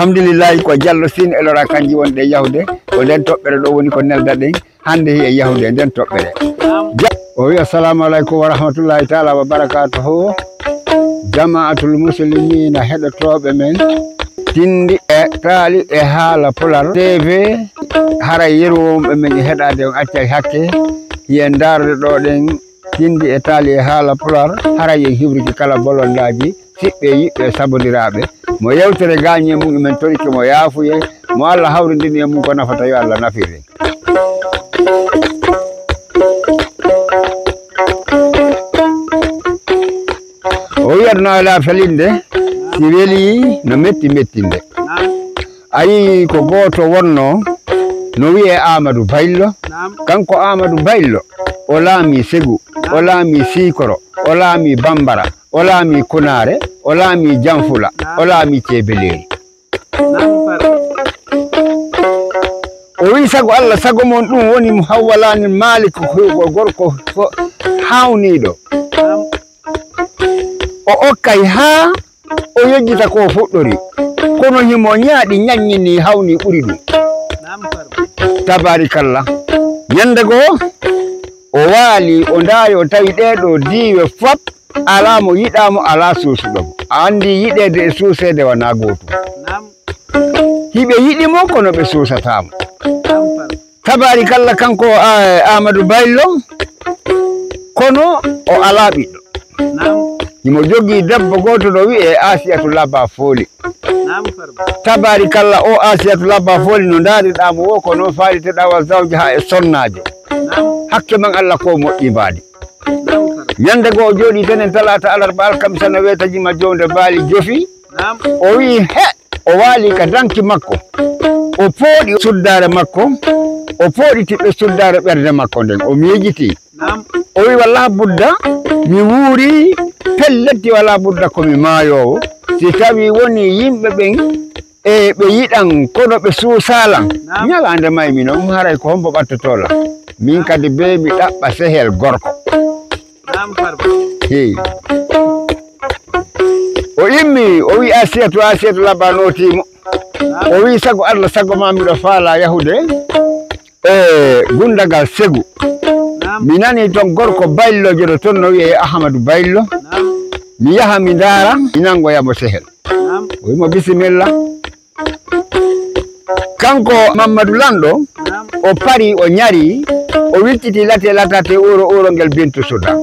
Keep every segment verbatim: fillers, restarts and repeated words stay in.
Alhamdulillahi, ko Jallo Sine e Lora Kanji wonɗe yahude. Ko nden toɓɓere ɗo woni ko neldaɗen hannde e yahude e nden toɓɓere. Ja-, o wi, "Assalamu aleykum wa rahmatullahi taala wa barakatuhu." Jama'atul muslimina, heɗotooɓe men, tinndi e taali e haala Pular T V, haray yeru wonɓe men e heɗaade on accay hakke, hiye ndaarde ɗo ɗen tinndi e taali e haala Pular, haray en hibriki kala bolondaaji siɓɓe, yiɓɓe, sabondiraaɓe. Mo yewtere gaañi e mum, men torike mo yaafuye, mo Allah hawrindini e mum ko nafata, yo Allah nafir en. O wiyatno alaa felinde, si weli no metti mettinde. A yii ko gooto wonno, no wiyee Amadou Baylo. Kanko Amadou Baylo, o laami Segu, o laami Siikoro, o laami Bambara, o laami Kunaare, o laami Janfula, o laami Ceebeleeri. O wi, "Sago Allah, sago mon, ɗum woni mo Hawwalaani Maalik, ko gorko fo-, haawniiɗo." O okkay haa o yejjita ko fuɗɗori. Kono himo ñaaɗi, ñaññini, hawni ɓuri ɗum. Tabaarikalla. Ñande goo, o waali, o ndaari, o tawi ɗee ɗoo diiwe fop, alaa mo yiɗaa mo, alaa suusuɗo mo. A anndi yiɗeede e suuseede wanaa gootum. Hiɓe yiɗi mo, kono ɓe suusataa mo. Tabaarikalla, kanko, a-, Amadou Baylo, kono o alaa ɓiɗɗo. Himo jogii debbo gooto no wi'ee Asiyatu Labba Fooli. Tabaarikalla, o Asiyatu Labba Fooli no ndaariɗaa mo wo, ko noon faaliteɗaa wa zawjaha e sonnaajo. Hakke man Allah ko moƴƴi mbaadi. Ñande goo o jooɗii tenen talaata, alarba, alkamisa, no weeta jima jownde baali jofi. O wi'i, he, o waali ka danki makko. O pooɗi suddaare makko. O pooɗi tiɓɓe suddaare ɓernde makko nden. O miijitii. O wi'i, "Walaa budda, mi wuuri pelletti, walaa budda ko mi maayoowo. Si tawii wonii yimɓe ɓen e ɓe yiɗan, kono ɓe suusaa lan. Ñalaande maymi non, haray ko hombo ɓattotoo lan? Min kadi bee mi ɗaɓɓa sehel gorko." Hii. O immi, o wi'i Asiyatu, Asiyatu Labba nootii mo. O wi'i, "Sago Allah, sago maa, miɗo faalaa yahude e gundagal Segu. Mi nanii ton gorko Baylo joɗo ton no wi'ee Ahamadu Baylo. Mi yaha mi ndaara, mi nangoya mo sehel." O wi'i mo, "Bisimilla." Kanko Mammadu Lanɗo, o parii, o ñarii, o wiccitii late latate uuro, uuro ngel Bintu Sudan.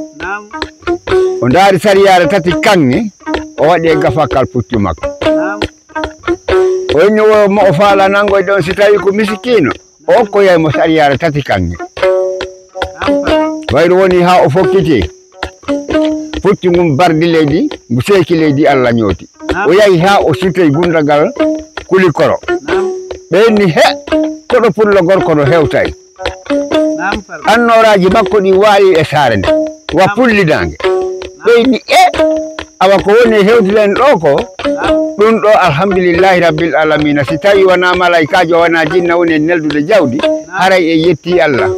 O ndaari sariyaare tati kaŋŋe, o waɗi e gafakal puccu makko. O inni wo mo o faalaa nangoyde on, si tawii ko misikiino, o okkoyay mo sariyaare tati kaŋŋe. Wayru woni haa o fokkiti. Puccu ngun bardi leydi, ngu seeki leydi, Allah ñooti. O yahi haa o sutoyi gundagal Kulikoro. Ɓe inni, "He, koɗo pullo gorko no hewtay. Annooraaji makko ɗi waali e saare nde, wa pulli naange." Ɓe inni, "E, awa ko woni e hewtude en ɗo ko?" Ɗum ɗo, alhamdulillahi rabbil alamina, si tawi wona malaykaajo, wona jinna woni e neldude jawdi, haray en yetti Allah.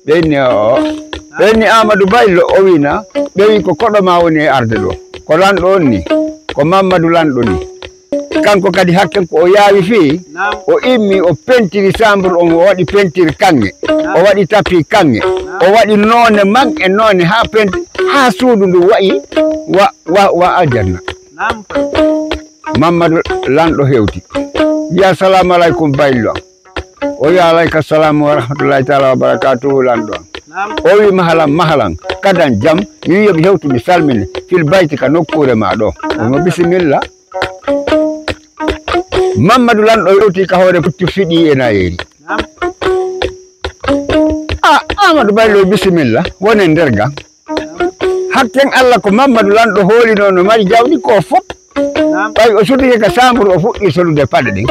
Ɓe inni, "Oo." Ɓe inni, "Amadou Baylo?" O wi'i, "Na." Ɓe wi'i, "Ko koɗo ma woni e arde ɗo. Ko Lanɗo on ni, ko Mammadu Lanɗo ni." Kanko kadi hakken ko o yaawi fii, o immi, o pentiri sambur on, o waɗi pentir kaŋŋe, o waɗi tapi kaŋŋe, o waɗi noone man e noone haa penti, haa suudu ndu wa'i wa, wa, wa aljanna. Mammadu Lanɗo hewti. Wi'a, "Assalamu alaikum, Baylo." O wi'i, "Alayka salam wa rahmatullahi taala wa barakatuhu, Lanɗo." O wi'i, "Mahalan, mahalan, kadan jam, mi wi'i yo mi hewtu, mi salmine, fil bayti ka nokkuure ma ɗo." O mo, "Bisimilla." Mammadu Lanɗo hewti ka hoore puccu fiɗi e nayeeri. A, Amadou Baylo, bisimilla, wonen nder ga. Hakken Allah ko Mammadu Lanɗo hoolinoo no mari jawdi ko fop. Ɓay o sutike ka saamburu, o fuɗɗi sodude paɗe ɗen.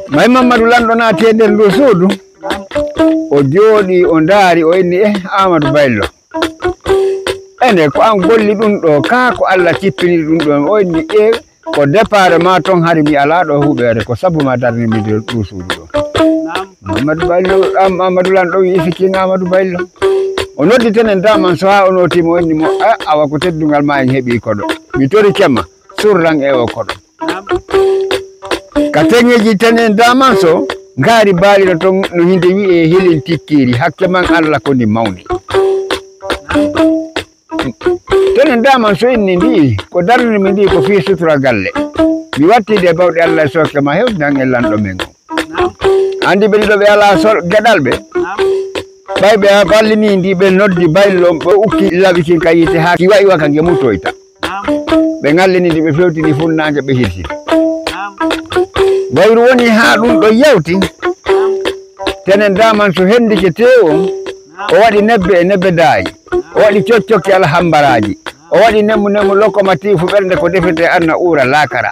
May Mammadu Lanɗo naati e nder ndu suudu. O jooɗii, o ndaari, o inni, "Eh, Amadou Baylo. Ene, ko an golli ɗum ɗo, kaa ko Allah cippiniri ɗum ɗo?" O inni, "Eh, ko départ ma ton, hari mi alaa ɗo huɓeere, ko sabu ma darnimi nder ɗum suudu ɗo." Mamadou Ballo, am, Amadou Lanɗo wi, "Isikin Amadou Ballo." O noddi tenen daman, so haa o nooti mo, o inni mo, "A, awa ko teddungal ma en heɓi koɗo. Mi torike ma, surran e o koɗo." Ka teŋeji tenen damanso, ngaari baalira ton no hinde wi'e helen tikkiiri, hakke man Alla ko ndi mawni. Tenen damanso inni ndi, ko darnir mi ndi ko fii sutura galle. Mi watti de bawɗe Alla e sooke ma hewtinan e lanɗo men on. Andi ɓe ɗiɗo ɓe alaa sol geɗal ɓe. Ɓay ɓe ballini ndi ɓe noddi baylo ɓe ukki laɓi kin ka yiite haa ki wa'i wa ka nge mutoyta. Ɓe ngallini ndi ɓe fewtini funnaange ɓe hirsi. Wayru woni haa ɗum ɗo yawti. Tenen damanso hendike tew on. O waɗi nebbe e nebbe daayi. O waɗi coccokke alhambaraaji. O waɗi nemu nemu lokomotifu ɓernde ko defete anna uura laakara.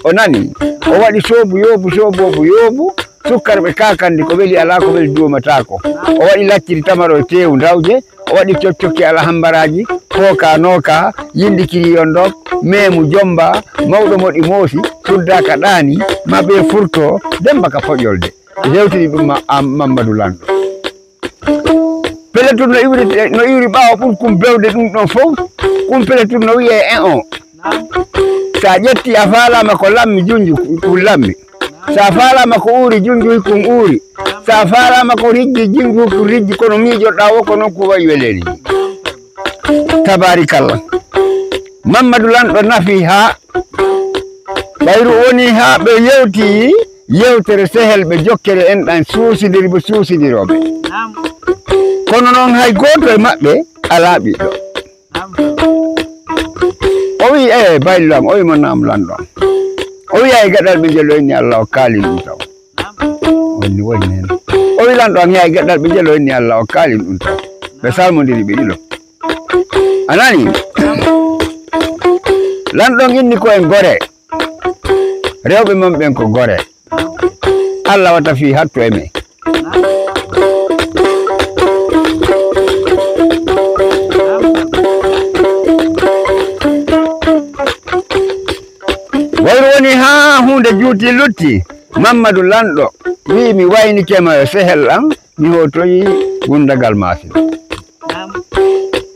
O nani. O waɗi soobu yoobu sooboobu yoobu. Sukkarɓe kaakandi ko weli alaa ko weli duumataako. O waɗi lacciri tamaro e teewu ndawje. O waɗi coccokke alhambaraaji. Kooka nooka yindi kiri yondok. Meemu jomba. Mawɗo moɗi moosi. Suddaaka ɗaani. Maɓe furto. Demba ka poƴolde. Hewtini ɗum ma- am- Mammadu Lanɗo. Pele tun no iwri no iwri ɓaawo ɓurkum bewde ɗum ɗon fof. Kum pele tun no wiyee en o. Sa ƴetti a faalama ko lammi junju kun lammi. Sa faalama ko uuri junju kun uuri. Sa faalama ko rijji junju kun rijji kono miijoɗa wo ko non ko wayi weleeni. Tabarikalla. Mammadu Lanɗo nafi haa ɓayru woni haa ɓe yewti yewtere sehel ɓe jokkere en ɗan suusidiri ɓe suusidirooɓe. Kono noon hay gooto e maɓɓe alaa ɓiɗɗo. O wi e baylo am o wi mo naam lanɗo am. O wi ay gaɗal ɓe jelo inni Allah o kaali ɗum taw. Onni woni heen o wi lanɗo am yaay gaɗal ɓe jelo inni Allah o kaali ɗum taw. Ɓe salmodiri ɓe ɗiɗo. A nani? Lanɗon inni ko en gore. Rewɓe mon ɓen ko gore. Allah wata fii hattu e men. Wayru woni haa huunde juuti lutti. Mammadu Lanɗo wi'i mi waynike ma e sehel am. Mi hotoyi gundagal maasin.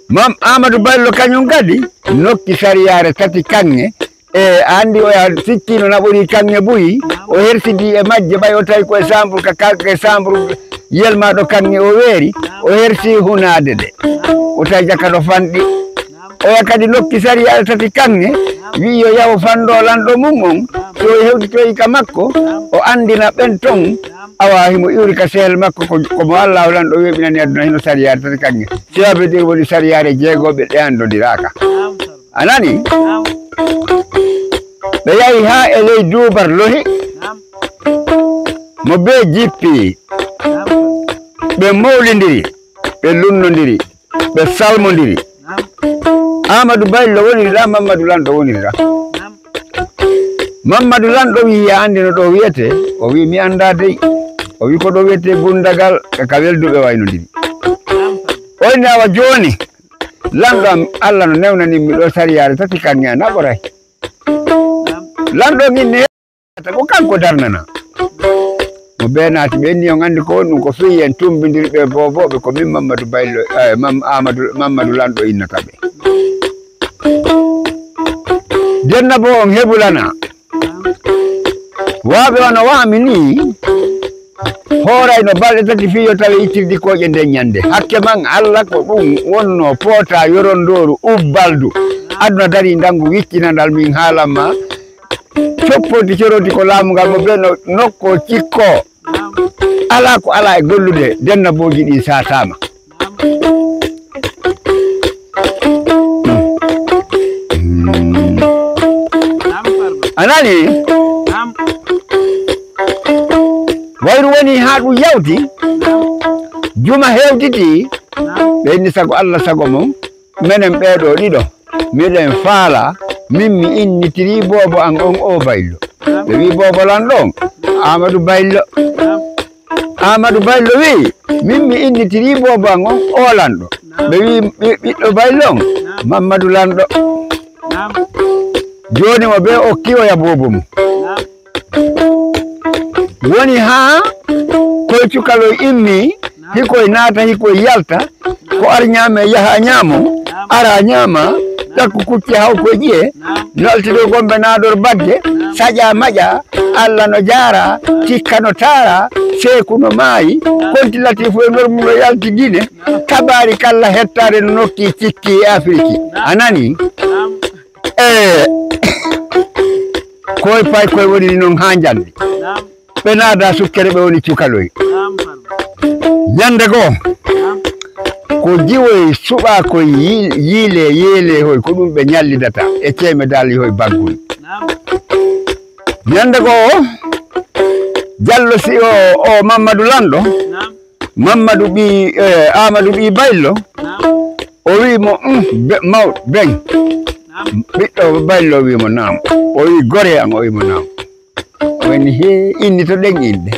Mam Amadou Baylo kañum kadi nokki sariyaare tati kaŋŋe. E a anndi oya sikkino naɓori kaŋŋe buyi. O hersidi e majje ɓay o tawi ko e sambur ka ka e sambur yelmaɗo kaŋŋe o weeri. O hersi hunaade de o tawi jaka ɗo fanɗi. Oya kadi nokki sariyaare tati kaŋŋe wi'i yo yahu fanndo lanɗo mum on. So o hewtitoyi ka makko o anndina ɓen ton. Awa himo iwri ka sehel makko ko mo Allah lanɗo weɓinani aduna hino sariyaare tati kaŋŋe. Sewabe dir woni sariyaare jeegoɓe ɗe anndodiraaka. A nani? Ɓe yahi haa e ley duubar lohi. Mo bee jippi. Ɓe mawlindiri. Ɓe lunnondiri. Ɓe salmondiri. Amadou Baylo woniri ɗa Mamadou Lanɗo woniri ɗa. Mammadu Lanɗo wi'i a anndi no ɗo wiyetee? O wi'i mi anndaa dey. O wi'i ko ɗo wiyetee Gundagal e ka welduɓe waynodiri. O inni awa jooni Lanɗo am Allah no newnanimmi ɗo sariyaare tati kaŋŋe a naɓoray. Lanɗo on inni heewata ko kanko darnana. Mo bee naati ɓe inni on anndi ko woni ɗum ko fii en tumbindirɓe boobooɓe ko min Mammadu Baylo eh, Mam Amadou Mammadu Lanɗo innata ɓe. Denna bo on hebulana. Waaɓe wano waami ni hoorayno balɗe tati fii yo tawe ittirdi kooƴe nden ñande. Hakke man Alla ko ɗum wonno poota yorondooru ubbaldu. Aduna darii ndangu wiccinandal min haalan ma. Coppordi coroti ko laamu ngal mo ɓe no nokko cikko. Alaa ko alaa e gollude dennabooji ɗi saataama. A nani? Wayru woni haa ɗum yawti. Juma hewtiti. Ɓe inni sago Allah sago mum. Menen ɓeeɗo ɗiɗo miɗen faala. Min mi innitiri boobo an on o Baylo. Ɓe wi boobo lan ɗon Amadou Baylo. Amadou Baylo wi min mi innitiri boobo an on o lanɗo. Ɓe wi ɓiɗɗo Baylo on Mamadou Lanɗo. Jooni mo ɓe okki oya boobo mum. Woni haa koy cukaloy immi hikoy naata hikoy yalta. Ko ar ñaame yaha ñaamo ara ñaama. Takku kucce haw koy ƴiye naltido gombe naador bagge saƴa maƴa. Allah no jaara, Cikka no taara, Seeku no maayi, Konti Latifu e Normu no yalti Gine, Tabaari Kalla hettaade no nokki Cikki e Afiriki. A nani? E koy pay koy woniri noon haa njandi. Ɓe naada sukkere ɓe woni cukaloy. Ñande goo, ko jiwoy suɓaakoy yi-, yiile, yeele hoy, ko ɗum ɓe ñallidata e ceeme daali hoy bagguy. Ñande goo, Jallo si o, o Mammadu Lanɗo, Mammadu ɓii, eh, Aamadu ɓii Baylo, o wii mo, "Um, be-, mawɗo, ben." Ɓiɗɗo Baylo wii mo, "Naam." O wii, "Gore am?" O wii mo, "Naam." O wii, "Hee, innitoɗen inɗe."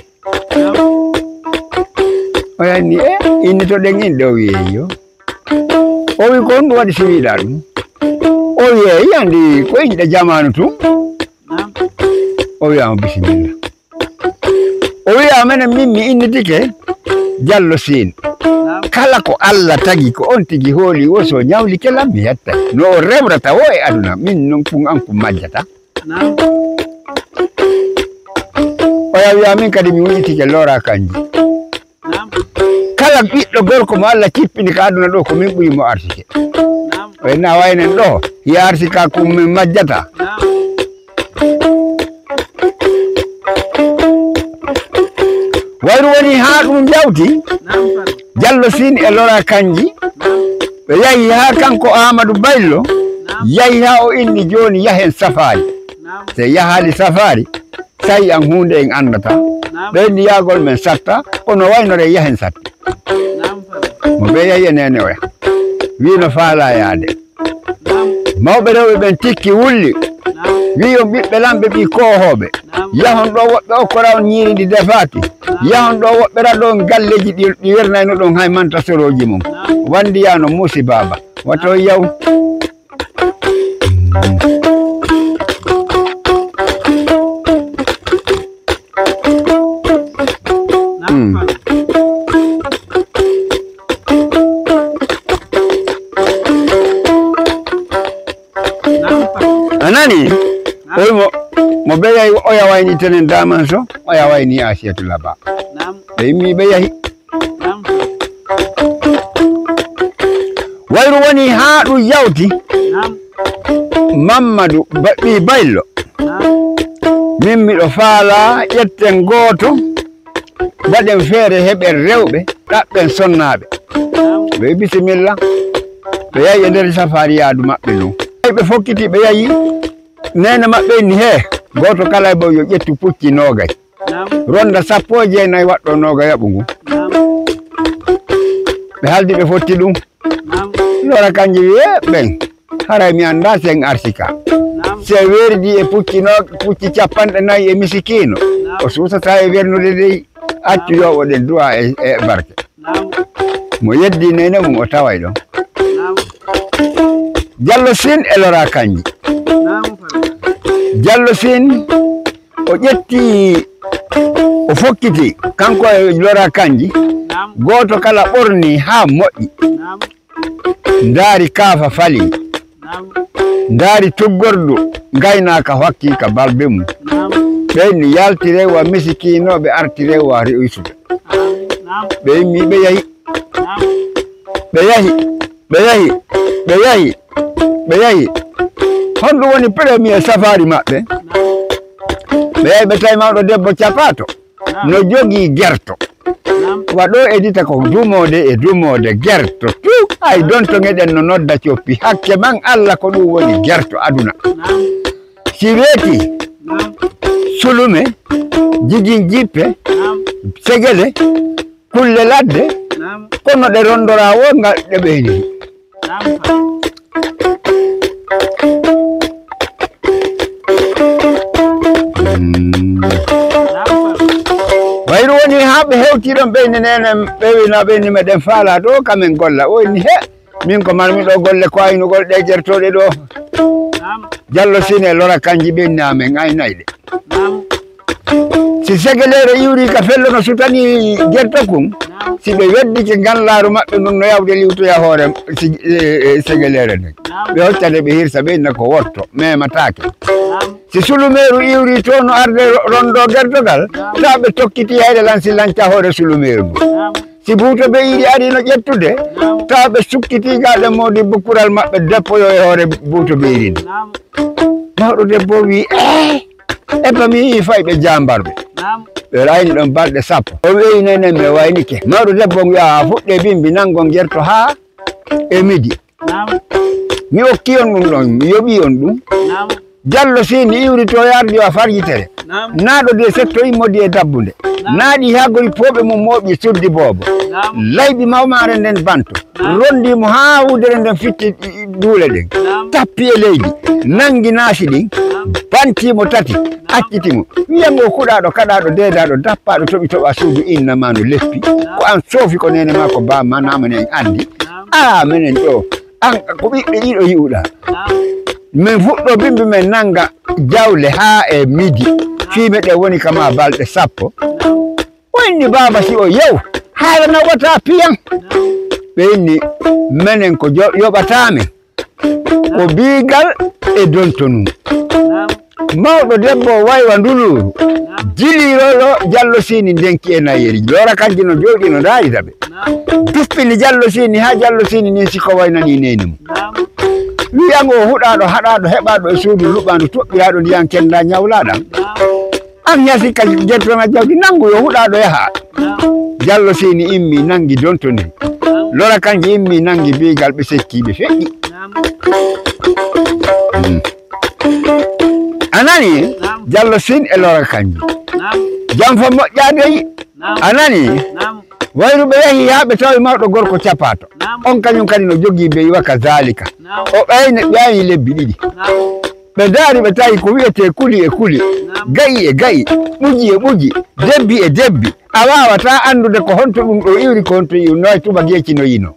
O wii, "Eh, innitoɗen inɗe?" O wii, "Eyyo." O wii, "Ko honɗum waɗi si wiɗaa ɗum?" O wii, "Eyi, anndi ko inɗe jamaanu tun." O wiyaama, "Bisimilla." O wiya, "Menen min mi innitike Jallo Siin. Kala ko Alla tagi ko on tigi hooli, wo so ñawlike lan mi hettay. No o rewrata wo e aduna, min non kun an kun majjata." O wiya, "Min kadi mi wiyitike Lora Kanji. Kala ɓiɗɗo gorko mo Alla cippini ka aduna ɗo, ko min ɓuri mo arsike." O wiya, "Na waynen ɗo, ya arsika kun min majjata." Wayru woni haa ɗum jawti, Jallo Siin e Lora Kanji, ɓe yahi haa kanko Aamadu Baylo, yahi haa o inni, "Jooni yahen safaari." Se yahaali safaari, tawi an huunde en anndataa. Ɓe inni, "Yaagol men satta, kono waynoree yahen satta." Mo ɓe yahi e neene oya, wii no faalaa yaade. Mawɓe rewɓe ɓen tikki wulli, wii, "On ɓiɓɓe lamɓe ɓii koohooɓe, yahon ɗo woɓɓe okkora on ñiiri ndi defaaki, yahon ɗo woɓɓe raɗo on galleeji ɗi, ɗi wernayno ɗon hay manta sorooji mum. Wanndi yaa no muusi baaba, wato yaw." Mm. A nani? Oy mo, mo ɓe yahi oya wayni tenen daman so, oya wayni Asiyatu Laba. Ɓe immi ɓe yahi. Wayru woni haa ɗum yawti. Mammadu ba-, ɓii Baylo. Min miɗo faalaa ƴetten gooto, mbaɗen feere heɓen rewɓe, ɗaɓɓen sonnaaɓe. Ɓe bisimilla. Ɓe yahi e nder safaari yaadu maɓɓe ndun. Ɓe fokkiti ɓe yahi. Neene maɓɓe inni, "Hee, gooto kala e mon yo ƴettu pucci noogay. Ronda sappo e jeenayi waɗɗo noogay yaɓu ngu." Ɓe haldi ɓe fotti ɗum. Lora Kanji wi, "E ɓen, haray mi anndaa si en arsika. Si en weeridi e pucci no-, pucci cappanɗe nayi e misikiino, o suusataa e wernude dey. Accu yo o waɗen du'a e, e barke." Mo yeddi neene mum o taway ɗon. Jallo Siin e Lora Kanji. Jallo Siin o ƴetti, o fokkiti, kanko e Lora Kanji, gooto kala ɓorni haa moƴƴi. Ndaari kaafa fali. Ndaari tuggordu ngaynaaka hakki ka balbe mum. Ɓe inni, "Yaltire wa misikiinooɓe, artire wa re'isuɓe." Ɓe immi, ɓe yahi. Ɓe yahi, ɓe yahi, ɓe yahi, ɓe yahi. Honɗum woni premier safaari maɓɓe? Ɓe yahi, ɓe tawi mawɗo debbo capaato. No jogii gerto. Wa ɗo edita ko dumoode e dumoode gerto. Tu ay donto ngeɗen no nodda coppi. Hakke man Alla ko ɗum woni gerto aduna. Si weeti, sulume, jijin jippe, segele, kulle ladde, kono ɗe rondora wo ngal ɗe ɓeyni. Wayru woni haa ɓe hewti ɗon ɓe inni neene ɓe wina ɓe inni meɗen faala ɗo kamen golla. O inni, "He, min ko marmi ɗo golle ko aynugol ɗe gertoɗe ɗo." Jallo Sine Lora Kanji ɓe inni amen aynayɗe. Si segeleere iwri ka fello no sutani gerto kun, si ɓe weddike ngallaaru maɓɓe ndun no yawde liwtoya hoore si, e, e, segeleere nden. Ɓe hoccane ɓe hirsa ɓe inna ko wotto, memataake. Si sulumeeru iwri to no arde ro-, rondo gertogal, taa ɓe tokkiti hayre lan si lanca hoore sulumeeru ndu. Si buuto be'iiri ari no ƴettude, taa ɓe sukkiti gaaɗe moodibbo kural maɓɓe deppoyo e hoore buuto be'iiri ndu. Mawɗo debbo wi'i, "Eh, ebba mi yi'i fayɓe jaambarɓe." Ɓe rayni ɗon balɗe sappo. O wi'i, "Nenen mi waynike." Mawɗo debbo wi'a, "Fuɗɗe bimbi nango gerto haa e midi." Mi okki on ɗum ɗon, mi yoɓi on ɗum. Jallo Siini iwri to yardi o faryitere. Naaɗo de setto immodi e dabbunde. Naaɗi haa gori pooɓe mum mooɓi suddi boobo. Layɓi mawmaare nden banto. Rondi mo haa wudere nden fitti duule ɗen. Tappi e leydi. Nangi naasi ɗin. Banti mo tati. Acciti mo. Wi'ango kuɗaaɗo, kaɗaaɗo, deedaaɗo, dappaaɗo, toɓi toɓa suudu inna ma no leppi. Ko an soofi ko neene ma ko ba ma namane en andi. Aa, menen ɗo. An ko ɓiɓɓe ɗiɗo yi'uɗaa. Men fuɗɗo bimbi men nanga jawle haa e midi. Fii meɗen woni kama balɗe sappo. O inni baaba si o yew, haala na wata piyan. Ɓe inni menen ko jo-, yoɓata men. Ko biigal e dontonu. Mawɗo debbo o waywa nduluru. Jilirolo Jallo Siini ndenki e nayeri. Lora kanji no jooɗi no ndaari daɓe. Duppini Jallo Siini haa Jallo Siini nin siko waynani neyni mo. Wi'ango o huɗaaɗo, haɗaaɗo, heɓaaɗo e suudu luɓaandu toɓɓiraaɗo ndiyan kenda ñawlaaɗan. An yasi ka jertona jawdi nangu yo huɗaaɗo yaha. Jallo Siini immi nangi dontoni. Lora kanji immi nangi biigal ɓe sekki ɓe feƴƴi. Mm. A nani? Jallo Siini e Lora kanji. Jam fa moƴƴaade yi. A nani? Wayru ɓe yahi haa ɓe tawi mawɗo gorko capaato. On kañum kadi no jogii beyi wa kazalika. O ɓayni, ɓe ɓayni lebbi ɗiɗi. Ɓe ndaari, ɓe tawi ko wi'etee kuli e kuli, ga'i e ga'i, ɓuji e ɓuji, debbi e debbi. A waawataa anndude ko honto ɗum ɗo iwri, ko honto iwri, no e tuba geeci no yino.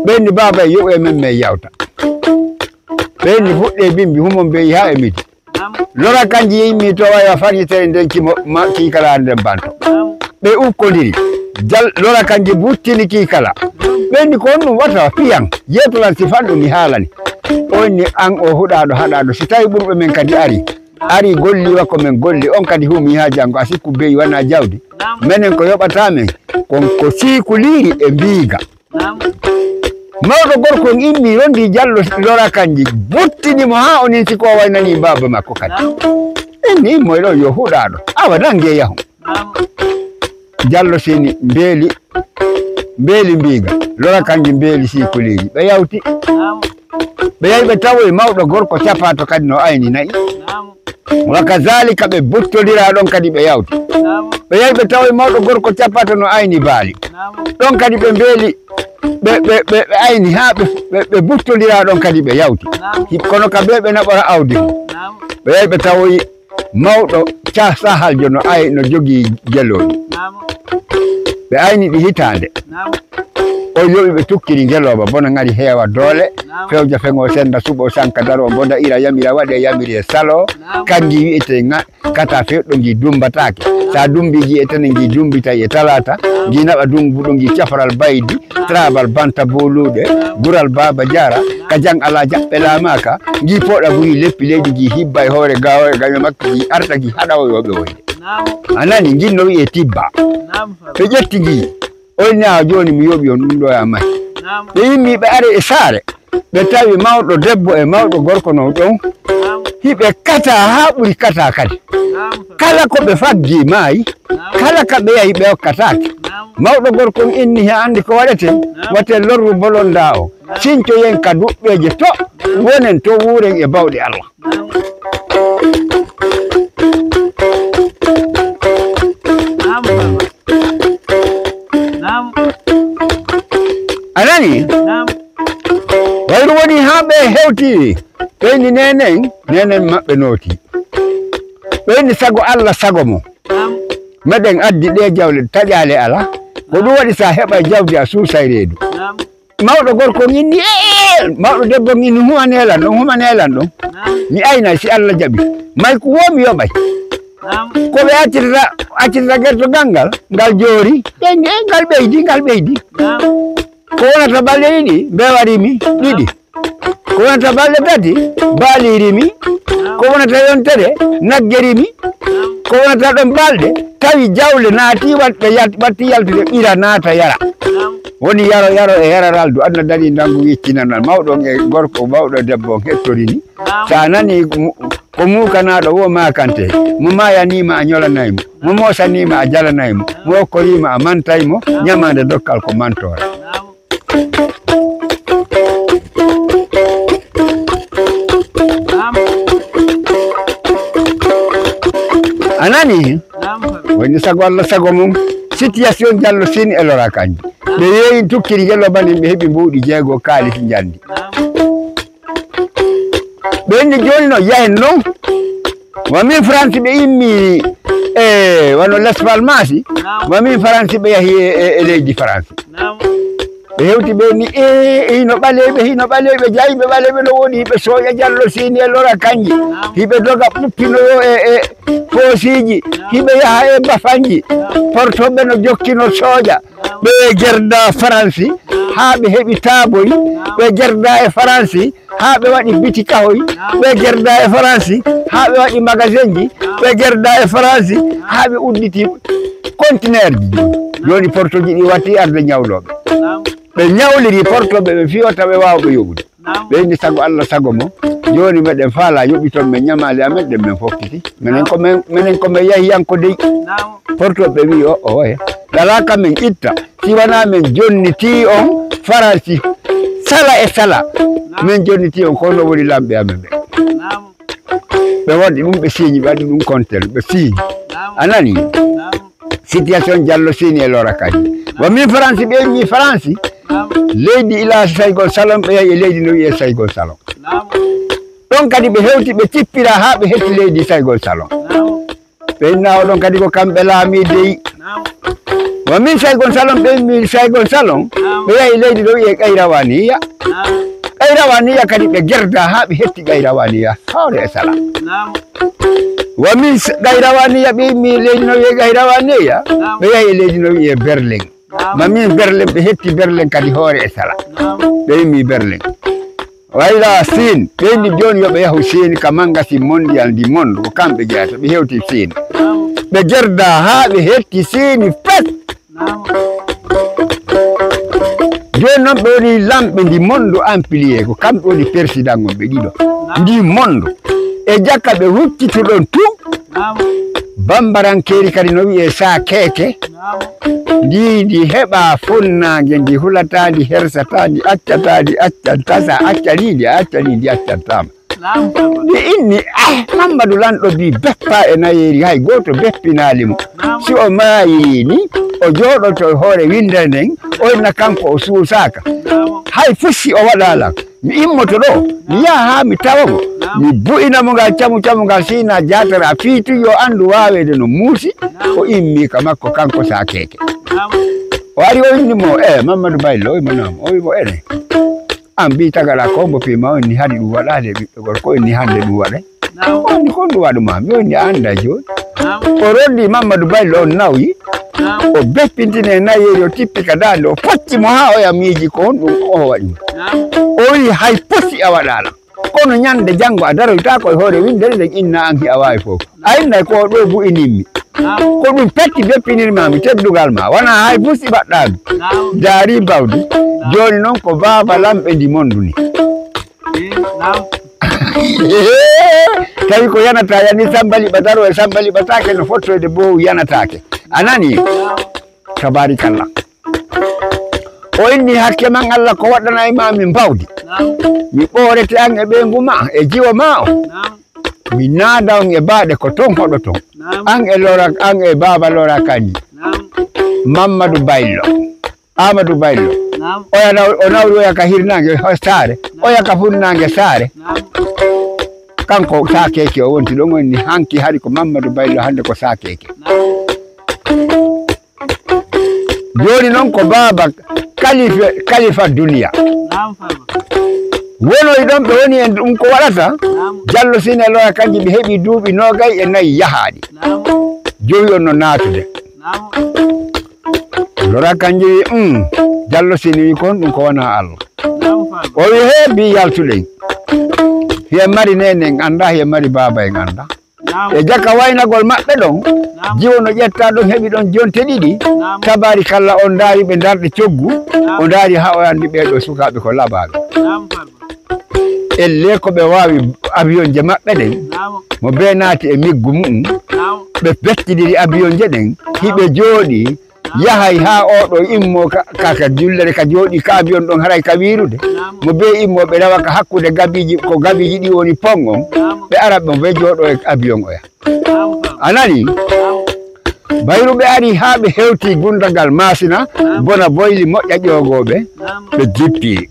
Ɓe inni, "Baaba, yoɓu e men, men yawta." Ɓe inni, "Fuɗɗe bimbi, humon beyi haa e midi." Lora kanji yimmi to wayo farñitere nden kimo ma kiikala nden banto. Ɓe ukkodiri. Jal-, Lora kanji buttini kiikala. Ɓe inni, "Ko honɗum wata piyan? Yeetolan si fanɗu mi haalani." O inni, "An o huɗaaɗo haɗaaɗo, si tawi ɓurɓe men kadi ari. Ari golli wa ko men golli, on kadi humi haa jango, a sikku beyi wana jawdi. Menen ko yoɓata men, kon ko siikuliiri e mbiiga." Mawɗo gorko on immi rondi Jallo Lora kanji, buttini mo haa o ninsi ko waynani baaba makko kadi. Inni immoy ɗo yo huɗaaɗo, awa nange yahon. Jallo Siini mbeeli, mbeeli mbiiga, Lora kanji mbeeli siikuliiri. Ɓe yawti. Ɓe yahi ɓe tawoyi mawɗo gorko capaato kadi no ayni na'i. Wa kazalika ɓe buttodira ɗon kadi ɓe yawti. Ɓe yahi ɓe tawoyi mawɗo gorko capaato no ayni baali. Ɗon kadi ɓe mbeeli, ɓe, ɓe, ɓe, ɓe ayni haa ɓe, ɓe, ɓe buttodira ɗon kadi ɓe yawti. Hi-, kono ka ɓe ɓe naɓora awdi. Ɓe yahi ɓe tawoyi mawɗo ca-, sahaljo no ay-, no jogii gelooɗi. Ɓe ayni ɗi hitaande. O yowi ɓe tukkiri ngelooba, bona ngari heewa doole, fewja feŋo senda suɓo sanka daro, bonda ira yamira waɗe yamiri e salo, kanji wi'ete ŋa-, kata fewɗo ngi dumbataake. Sa dumbi ngi e tene ngi dumbitay e talata, ngi naɓa dumbuɗo ngi cafaral baydi, trabal banta boluɗe, gural baba jara, ka jang ala jaɓɓe lamaka, ngi poɗa guri leppi leydi ngi hibba e hoore gawo e gaño makko ngi arta ngi haɗa o yoɓe woyde. A nani, ngin no wi'e tibba. Ɓe ƴetti ngi. O inni, "Awa jooni mi yoɓi on ɗum ɗo e amay." Ɓe yimmi ɓe ari e saare. Ɓe tawi mawɗo debbo e mawɗo gorko no ɗon. Hiɓe kata haa ɓuri kata kadi. Kala ko ɓe faggi maayi. Kala ka ɓe yahi ɓe okkataake. Mawɗo gorko on inni he andi ko waɗete. Wate lorru bolonda o. Sincoyen ka duɓɓeeje to. Wonen to wuren e bawɗe Allah. Naam. A nani? Naam. Wayru woni haa ɓe hewti. Ɓe inni nenen, nenen maɓɓe nooti. Ɓe inni sago Allah, sago mo. Naam. Meɗen addi ɗe jawle, taƴaale ala. Ko ɗum waɗi sa heɓa jawdi a suusay reedu. Naam. Mawɗo gorko on inni, "Ee, mawɗo debbo on inni, humanee lan ɗon, humanee lan ɗon. Naam. Mi aynay si Allah jaɓi. May ko woo mi yoɓay." Naam. Ko ɓe accirta, accirta gertogal ngal, ngal joori. Ɓe inni, "Ee, ngal ɓeydi, ngal ɓeydi." Naam. Ko wonata balɗe ɗiɗi, mbeewa rimi, ɗiɗi. Ko wonata balɗe tati, baali rimi. Ko wonata yontere, nagge rimi. Ko wonata ɗon balɗe, tawi jawle naati, waɗ-, ɓe yalt-, watti yaltude, ɓira naata yara. Woni yaro, yaro e yararaldu, aduna darii ndangu yeccinanal. Mawɗo on e gorko, mawɗo debbo on hettorini. Sa nani mu-, ko muukanaaɗo wo maakante, mo maayaniima a ñolanay mo, mo moosaniima a jalanay mo, mo okkoriima a mantay mo, ñamaande dokkal ko mantoora. A nani? Woni sago Allah sago mum. Situation Jallo Sini e Lora Kanji. Ɓe yeeyi tukkiri ngelobani, ɓe heɓi mbuuɗi jeego kaalis njandi. Ɓe inni jooni no yahen non. Wa min France ɓe immi e wano Las Palmas. Wa min France ɓe yahi e, e, e leydi France. Ɓe hewti ɓe ni e, e hino ɓaleeɓe, hino ɓaleeɓe, jayɓe ɓaleeɓe no woodi, hiɓe sooƴa Jallo Sini e Lora Kanji. Hiɓe doga ɓuppinoyo e, e poosiji, hiɓe yaha e bafanji. Portoɓe no jokkino sooƴa. Ɓe gerda Faransi haa ɓe heɓi taaboy. Ɓe gerda e Faransi haa ɓe waɗi bitikahoy. Ɓe gerda e Faransi haa ɓe waɗi magasinji. Ɓe gerda e Faransi haa ɓe udditi kontineerji. Jooni portoji ɗi watti arde ñawlooɓe. Ɓe ñawliri portoɓe ɓe fiyota ɓe waawɓe yoɓude. Ɓe inni sago Allah sago mo. Jooni meɗen faala yoɓiton men ñamaali amen ɗen men fokkiti. Menen ko men, menen ko men yahiyanko dey. Portoɓe wi o, o, oye. Ɗalaa ka men itta. Si wanaa men jonniti on Faransi. Sala e sala. Men jonniti on ko no woni lamɓe amen ɓe. Ɓe waɗi ɗum, ɓe siiñi, ɓe waɗi ɗum kontel, ɓe siiñi. A nani? Situation Jallo Sini e Lora Kanji. Wa min France, ɓe immi France. Leydi ila Saygol Salon, ɓe yahi e leydi no wi'e Saygol Salon. Ɗon kadi ɓe hewti, ɓe cippira haa ɓe hetti leydi Saygol Salon. Ɓe inna o ɗon kadi ko kamɓe laami dey. Wa min Saygol Salon, ɓe immi Saygol Salon, ɓe yahi leydi no wi'e Qayrawaniya. Qayrawaniya kadi ɓe gerda haa ɓe hetti Qayrawaniya, hoore e sala. Wa min s-, Qayrawaniya, ɓe immi leydi no wi'e Qayrawaniya, ɓe yahi leydi no wi'e Berlin. Ma min Berlin, ɓe hetti Berlin kadi hoore e sala. Ɓe immi Berlin. Wayla Siin, ɓe inni jooni yo ɓe yahu Siin ka mangasi mondial ndi Monde, ko kamɓe jeyata, ɓe hewti Siin. Ɓe gerda haa ɓe hetti Siin fes. Jooni noon ɓe woni lamɓe ndi Monde Empire, ko kamɓe woni persidan on ɓe ɗiɗo. Ndi Monde. E jaka ɓe huccituɗon tun, Bambarankeeri kadi no wi'e saa keeke. Ndi, ndi heɓa funnaange, ndi hulataa, ndi hersataa, ndi accataa, ndi accan tasa, acca ni, ndi acca ni, ndi accan taama. Ndi inni, eh, Mammadu Lanɗo bi beppa e nayeeri, hay gooto beppinaali mo. Si o maayi ni, o jooɗoto e hoore winndere nden, o inna kanko o suusaaka. Hay fusi o waɗaala. Mi immoto ɗo, mi yaha haa mi tawa mo. Mi bu'ina mo ngal camu camu ngal, si na jaatara fii tun yo anndu waaweede no muusi. O immi ka makko kanko saa keeke. O ari o inni mo, eh, Mammadu Baylo, o wi mo naam, o wi mo ene. An mbi tagaɗa ko mbo fii ma on ni hari ɗum waɗaade ɓiɓɓe gorko, on ni hannde ɗum waɗay. O inni ko ɗum waɗu ma, mi on ni a annda jooni. O roddi Mammadu Baylo on nawyi. O beppintini e nayeeri, o tippi ka daande, o focci mo haa oya miiji ko honɗum o waɗi mo. O wi'i, hay posi a waɗaala. Kono ñande janngo a daroytaako e hoore winndere nden, inna an hi a waawi fof. A innay ko ɗo bu'inimmi. Ko ɗum petti beppinirmaami teddungal ma, wonaa hay posi mbaɗɗaami. Daari bawdi. Jooni noon ko baaba lamɓe ndi monduni. Tawi ko yanata yani, Samba Liɓa daro e Samba Liɓa taake no fottoyde bow yanataake. A nani? Tabaarikalla. O inni hakke man Allah ko waɗanay ma min bawdi. Mi ɓoorete an e ɓeyngu ma e jiwo ma o. Mi naada on e baaɗe ko ton hoɗoton. An e Lora, an e baaba Lora Kanji. Mammadu Baylo. Amadou Baylo. Naam. Oya naw-, o nawri oya ka hirnaange ho-, saare. Naam. Oya ka funnaange saare. Naam. Kanko Saakeke o wonti ɗon, o inni hanki hari ko Mamadou Baylo, hannde ko Saakeke. Naam. Jooni noon ko baaba kalifa, kalifa duniya. Naam, Farba. Wonoy ɗon ɓe woni en ɗum ko waɗata. Naam. Jallo Sine Loya kanji ɓe heɓi duuɓi noogay e nayi yahaaɗi. Naam. Jowi on no naatude. Naam. Lora kanji wi, "Um, Jallo Sini wi kon ɗum ko wona Allah." Naam, Farba. O wi, "He, mbi yaltuɗen." Hiya mari neene en anndaa, hiya mari baaba en anndaa. Naam. E jaka waynagol maɓɓe ɗon, naam, jiwo no ƴetta ɗon, heɓi ɗon jonte ɗiɗi. Naam. Tabaarikalla, on ndaari ɓe ndarɗe coggu, naam, o ndaari haa o anndi ɓee ɗoo sukaaɓe ko labaaɓe. Naam, Farba. Ellee ko ɓe waawi avion je maɓɓe ɗen, naam, mo bee naati e miggu mu'um, naam, ɓe pettidiri avion je ɗen, naam, hiɓe jooɗi, yahay haa oo ɗoo immoo ka, ka, ka jullere, ka jooɗii ka avion ɗon, haray ka wiirude. Naam. Mo bee immoo, ɓe rewa ka hakkunde gabiiji, ko gabiiji ɗi woni pon on, naam, ɓe ara mo bee jooɗoo e avion oya. Naam, Farba. A nani? Naam. Bayru ɓe ari haa ɓe hewti Gundagal Maasina, naam, bona boyli moƴƴa ƴoogooɓe, naam, ɓe jippi.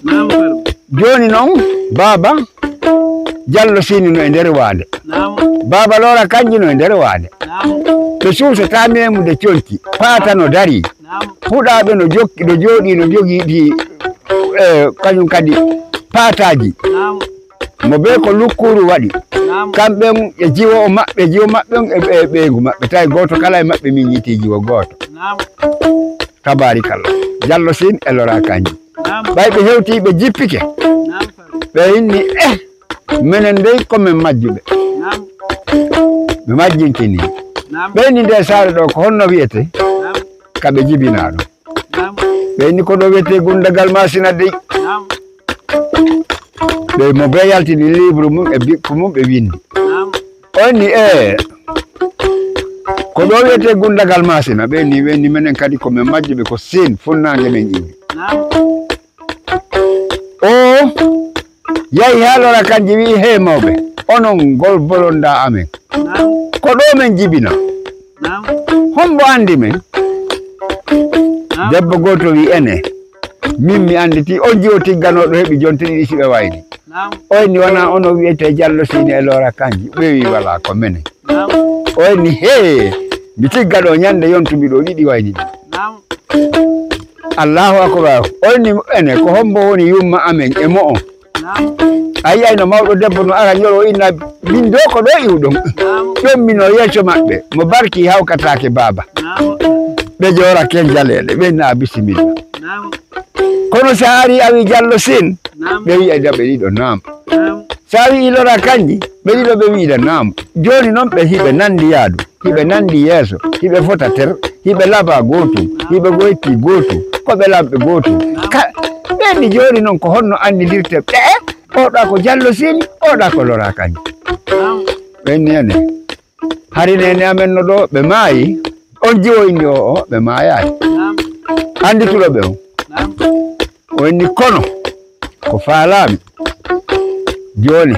Naam, Farba. Jooni non, Baaba Jallo Siini no e nder waande. Naam. Baaba Loora Kanji no e nder waande. Naam. Ɓe suusataa meemude conci. Paata no darii. Naam. Puɗaaɓe no jokki, no jooɗii, no jogii ɗi, eh, kañum kadi paataaji. Naam. Mo bee ko lukkuuru waɗi. Naam. Kamɓe on e jiwo maɓɓe, jiwo maɓɓe on e, e ɓeyngu maɓɓe. Tawi gooto kala e maɓɓe miññitii jiwo gooto. Naam. Tabaarikalla. Jallo Siin e Loora Kanji. Naam. Ɓay ɓe hewtii, ɓe jippike. Naam, Farba. Ɓe inni, eh, menen dey ko men majjuɓe. Naam. Ɓe majjinkinii. Naam. Ɓe inni, nde saare ɗoo ko honno wi'etee? Naam. Ka ɓe jibinaa ɗon. Naam. Ɓe inni, ko ɗoo wi'etee Gundagal Maasina dey. Naam. Ɓe mo bee yaltini livre mum e bikku mum, ɓe winndi. Naam. O inni, ee, ko ɗoo wi'etee Gundagal Maasina? Ɓe inni, ɓe inni, menen kadi ko men majjuɓe, ko Siin funnaange men iwi. Naam. O yahi haa Loora Kanji, wi'i, hee mawɓe, onon ngol bolondaa amen. Naam. Ko ɗoo men jibina. Naam. Hombo anndi men? Naam. Debbo gooto wi'i, ene, min mi annditi, on jiwo tigganooɗo heɓi jonte ɗiɗi si ɓe wayli. Naam. O inni, wanaa onon wi'etee Jallo Siini e Loora Kanji? Ɓe wi'i, walaa, ko menen. Naam. O inni, hee, mi tigga ɗoo ñande yontumi ɗoo ɗiɗi wayli ɗi. Naam. Allahu akbar. O inni, ene, ko hombo woni yumma amen e mo'o? Naam. A yi'ay no mawɗo debbo no ara ñoro, inna, min doo ko ɗoo iwɗon. Naam. Ƴommino yeeso maɓɓe, mo barki hawkataake baaba. Naam. Ɓe joorake jaleeɗe, ɓe inna bisimilla. Naam. Kono si a arii a wi'i Jallo Siin, naam, ɓe wi'a ɓe ɗiɗo naam. Naam. Si a wi'i Loora Kanji, ɓe ɗiɗo ɓe wi'ida naam. Jooni non ɓe hiɓe nanndi yaadu, hiɓe nanndi yeeso, hiɓe fota ter, hiɓe labaa gootum, hiɓe goytii gootum, ko ɓe lamɓe gootum. Ka, ɓe inni jooni non ko honno anndidirte ɓe? Oɗa ko Jallo Siini, oɗa ko Loora Kanji. Naam. Ɓe inni ene. Hari neene amen no ɗoo, ɓe maayi. On jiwo inni o, o, ɓe maayaali. Naam. Anndituɗo ɓe on. Naam. O inni, kono ko faalaami jooni,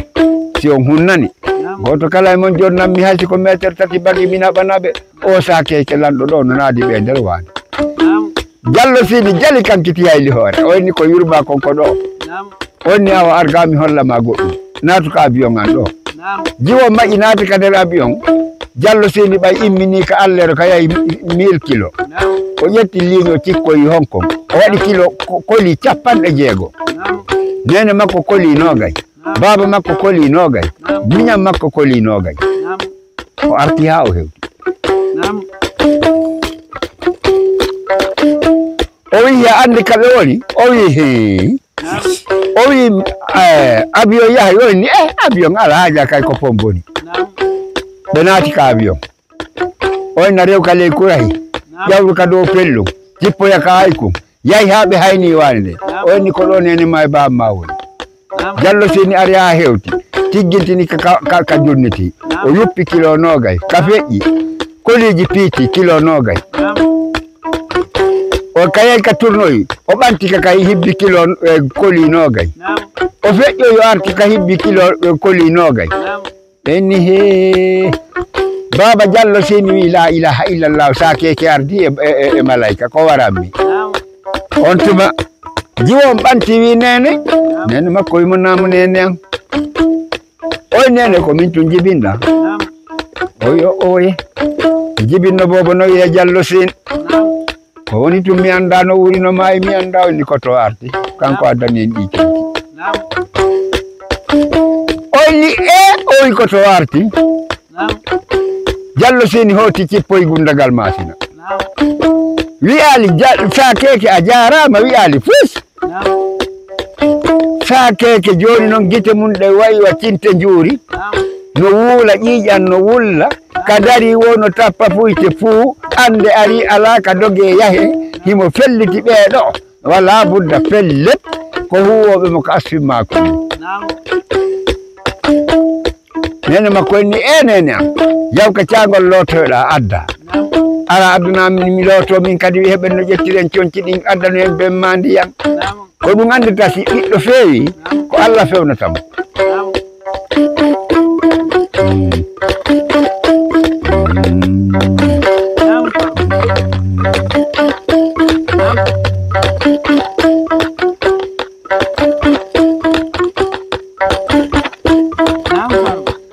si on hunnani, naam, gooto kala e mon jonnanmi, hay si ko meeter tati bagi, mi naɓana ɓe. O saakeeke lanɗo ɗoo no naadi ɓe nder waande. Naam. Jallo Siini jali, kankiti hayli hoore. O inni, ko yurmaa kon ko ɗoo? Naam. O inni, awa, ar gaa mi holla ma goɗɗum. Naatu ka avion an ɗoo. Naam. Jiwo maƴi, naati ka nder avion. Jallo Siini ɓay immini ka allero ka yahi mi-, mille kilo. Naam. O ƴetti liiño cikkoyi hon kon. O waɗi kilo ko-, koli cappanɗe jeego. Naam. Neene makko koli noogay. Naam. Baaba makko koli noogay. Naam. Miñan makko koli noogay. Naam. O arti haa o hewti. Naam. O wi'i, a anndi ka ɓe woni? O wi'i, hee. Naam. O wi'i, eh, avion yahay? O inni, eh, avion alaa haaja kay, ko pom boni. Naam. Ɓe naati ka avion. O inna, rew ka ley kurahi. Naam. Ƴawru ka dow pellum. Jippoya ka haykun. Yahi haa ɓe hayni waane nde. Naam. O inni, ko ɗoo neene ma e baaba ma woni. Naam. Jallo Siini ari haa hewti, tiggintini ka, ka, ka, ka jonniti. Naam. O yuppi kilo noogay, ka feƴƴi. Koliiji piiti kilo noogay. Naam. O kayay ka turnoyi, o ɓanti ka, ka hibbi kilo, eh, koli noogay. Naam. O feƴƴoyi, o arti ka hibbi kilo, eh, koli noogay. Naam. Ɓe inni, hee, Baaba Jallo Siini wi'i, laa ilaaha illallah, saakeeke ardi e, e, e, e malayka, ko waran mi? Naam. On tuma, jiwo on ɓanti, wi'i, neene. Naam. Neene makko wi'i mo, naamu neene an. Oy neene, ko min tun jibinɗaa? Naam. Oy o, oye. Jibinno boobo no wi'e Jallo Siin. Naam. Ko woni tun mi anndaa no wuuri, no maayi mi anndaa, o inni ko to arti. Kanko addani en ɗi conci. Naam. O inni, ee, o wi ko to arti. Naam. Jallo Siini hooti cippoy Gundagal Maasina. Naam. Wi'aali, Ja-, Saakeeke a jaaraama, wi'aali fus. Naam. Saakeeke jooni noon gite mum ɗe wayi wa cinte njuuri. No wuula ƴiiƴan no wulla. Ka darii wo no tappa fuyte fuu. Annde arii alaa ka dogee yahee. Himo felliti ɓee ɗoo. Walaa budda pellet. Ko huuwooɓe mo ka asfin maako. Neene makko en ni, "Ee neene am, yaw ka caangol lootoyɗaa adda. Ara addunaa min, mi lootoo min kadi, wi heɓen no ƴettiren conci ɗin addano en ben maa ndiyan." Ko ɗum anndata si ɓiɗɗo feewi, ko Alla fewnata mo. Mm. Mm.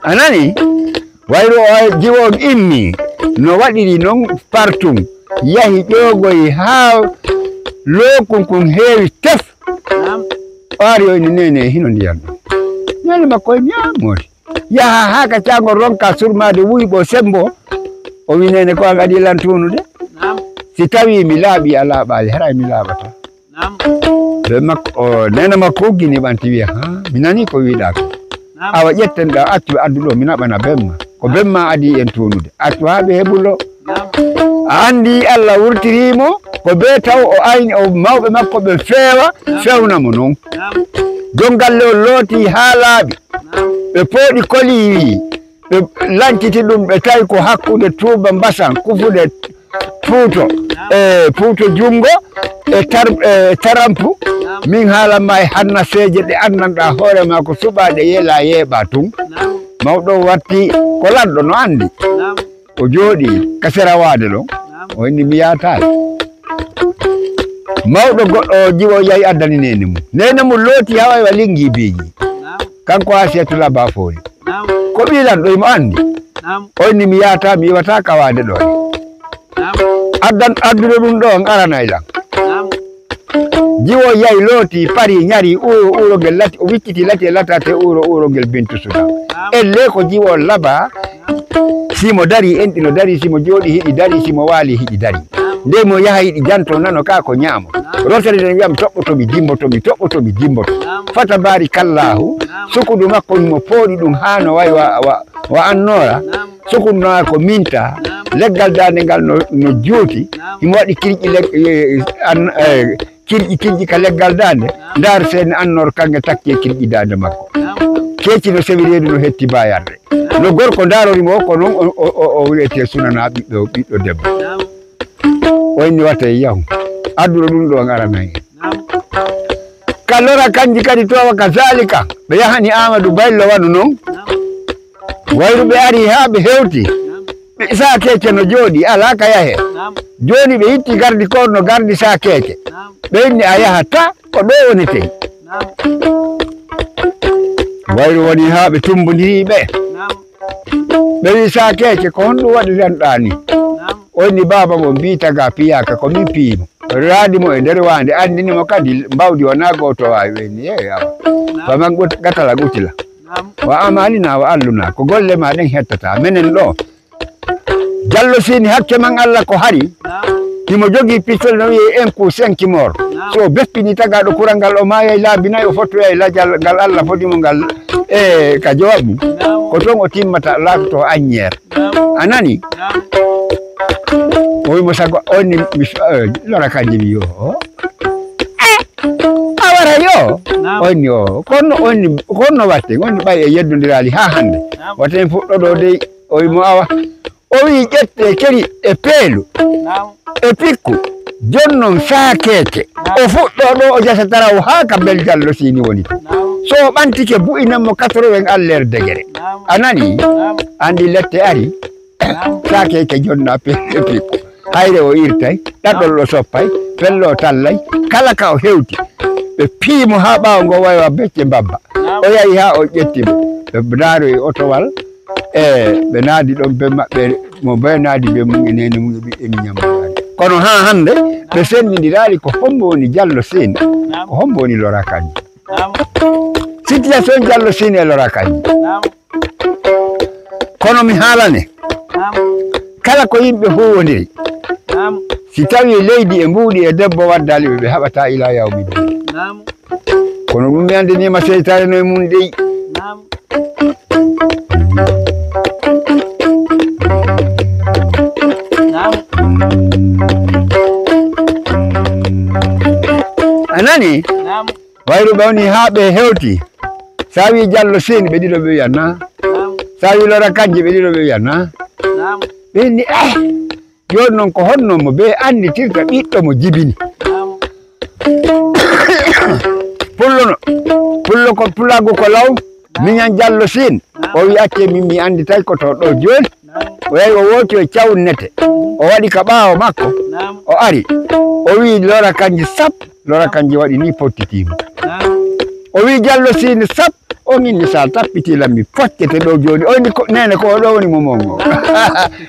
A nani? Wayru o jiwo on immi, no waɗiri non partum, yahi ƴoogoyi haa lookun kun heewi tef. O ari o inni, "Neene, hino ndiyan ɗo." Neene makko inni, "Aa, moodi. Yaha haa ka caangol ronka surmaade wuyɓo sembo." O wi, "Neene, ko an adii lan tuunude? Si tawii mi laaɓii a laaɓaali, haray mi laaɓata." Naam. Be makko, o, neene makko uggini ɓanti wiya, "Haa, mi nanii ko wiiɗaa ko. Naam. Awa ƴetten ɗa accu addu ɗo, mi naɓana ben maa. Ko ben maa adii en tuunude. Accu haa ɓe heɓu lo." Naam. A anndi Alla wurtirii mo, ko bee taw o ayni o mawɓe makko ɓe feewa, naam, fewna mo non. Naam. Jon galle on looti haa laaɓi. Naam. Ɓe pooɗi koli wi'i, ɓe lanciti ɗum, ɓe tawi ko hakkunde tuuba mbasan, kufude puuto, e puuto junngo, e tar-, e tarampu. Min haalan ma e hannaseeje ɗe anndanɗaa hoore maa ko suɓaaɗe yelaa yeeɓaa tun. Mawɗo watti ko lanɗo no anndi. O jooɗii ka sera waade ɗon. O inni, "Mi yaataali." Mawɗo goɗɗo o jiwo yahi addani neene mum. Neene mum looti haa wayi wa linngii biiji. Kanko Asiyatu Laba Fooli. Ko ɓii lanɗo himo anndi. O inni, "Mi yaata, mi iwata ka waade ɗo." Addan, addude ɗum ɗo on aranay lan. Jiwo yahi looti, pari, ñari, uuro, uuro ngel lati, o wicciti lati e latate uuro, uuro ngel Bintu Sudan. Elle ko jiwo Laba, si mo dari, enɗi no dari, si mo jooɗi hiɗi dari, si mo waali hiɗi dari. Nde mo yaha hiɗi janto nano ka ko ñaamo. Rosere nden wiyam toɓɓoto mi dimboto mi, toɓɓoto mi dimboto. Fata baari kallahu, sukudu makko himo pooɗi ɗum haa no wayi wa, wa, wa annoora. Sukudu no ko minta, leggal daande ngal no, no juuti, himo waɗi kirƴi leg-, eh, an-, eh, kirƴi, kirƴi ka leggal daande. Ndaar seen annoor kanŋe takki e kirƴi daande makko. Keeci no sewi reedu no hetti bayarde. No gorko ndaarori mo, ko non o, o, o, o wi'etee sunana ɓiɗɗo, ɓiɗɗo debbo. O inni wata e yahu. Adduɗo ɗum ɗo on aranay en. Ka lora kanji kadi to wa kazalika. Ɓe yahani Amadu Baylo wano non. Wayru ɓe ari haa ɓe hewti. Ɓe Isaa Keece no jooɗi alaa ka yahe. Jooni ɓe itti gardi koor no gardi Isaa Keece. Ɓe inni a yahata ko ɗo wonetee. Wayru woni haa ɓe tumbondiri ɓe. Ɓe wi Isaa Keece ko honɗum waɗiranɗaa ni? O inni baaba mo mbiita ga piyaaka ko min piyi mo. Raadi mo e nder waande, anndini mo kadi mbawdi wonaa gooto waawi ɓe inni, "Ee, awa. Faman gatala gutila. Wa amalina wa alluna. Ko golle ma ɗen hettata. Menen ɗo." Jallo Siini hakke man Alla ko hari. Himo jogii pistol no wi'ee enku senki mor. So o beppini tagaaɗo kural ngal, o maayay laabi nayi, o fottoyay lajal ngal Alla fodi mo ngal, e ka jowabu. Ko ton o timmata, laatoto anñeer. A nani? O wi mo sago, on ni mi, eh, lora kanji mi yo. Eh, a wara yo. On ni o, kono on ni, kono watte, on ni ɓay e yeddondiraali haa hannde. Watte en fuɗɗoɗo dey, o wi mo awa. O wi ƴette keri e peelu, e pikku, jonnon saakeeke. O fuɗɗoɗo o jasa taraw haa ka bel Jallo Siini woni to. So o ɓantike bu'inan mo quatre-vingts à l'heure degere. A nani? Andi lette ari. Sakeeke jonna pe-, e pikku. Hayre o irtay, ɗaɗol o soppay, pello o tallay, kala ka o hewti. Ɓe pii mo haa ɓaawo ngo wayi wa becce mbabba. O yahi haa o ƴetti mo. Ɓe ndaaro e otowal, e ɓe naadi ɗon be maɓɓe, mo be naadi be mum e neene mum e ɓiɓɓe mum ñammoyaade. Kono haa hannde, ɓe senndindiraali ko hombo woni Jallo Seen, ko hombo woni Lora Kanji. Situation Jallo Seen e Lora Kanji. Kono mi haalane, kala ko yimɓe huuwondiri, si tawii leydi e mbuuɗi e debbo waddaali ɓe, ɓe haɓataa ilaa yawmi diin. Ko Kono ɗum mi anndiniima seytaane no e mum dey. Naam. Naam. A nani? Naam. Wayru ɓe woni haa ɓe hewti. Sa wi Jallo Sini, ɓe ɗiɗo ɓe wiya na. Naam. Sa wi Lora Kanji, ɓe ɗiɗo ɓe wiya na. Naam. Ɓe inni, eh, jooni noon ko honno mo ɓe annditirta ɓiɗɗo mo jibini? Naam. Pullo no, pullo ko, pulaagu ko law, miñan Jallo Sini. O wi, acce min mi annditay ko to ɗo jooni. Naam. O yahi o wooti o cawnete. O waɗi ka ɓaawo makko. Naam. O ari. O wi Lora Kanji sap. Lora Kanji waɗi ni pottitiimo. Naam. O wi Jallo Sini sap. O inni sa tappiti lammi foccete ɗo jooni. O inni ko, nene ko o ɗo woni mo mongo.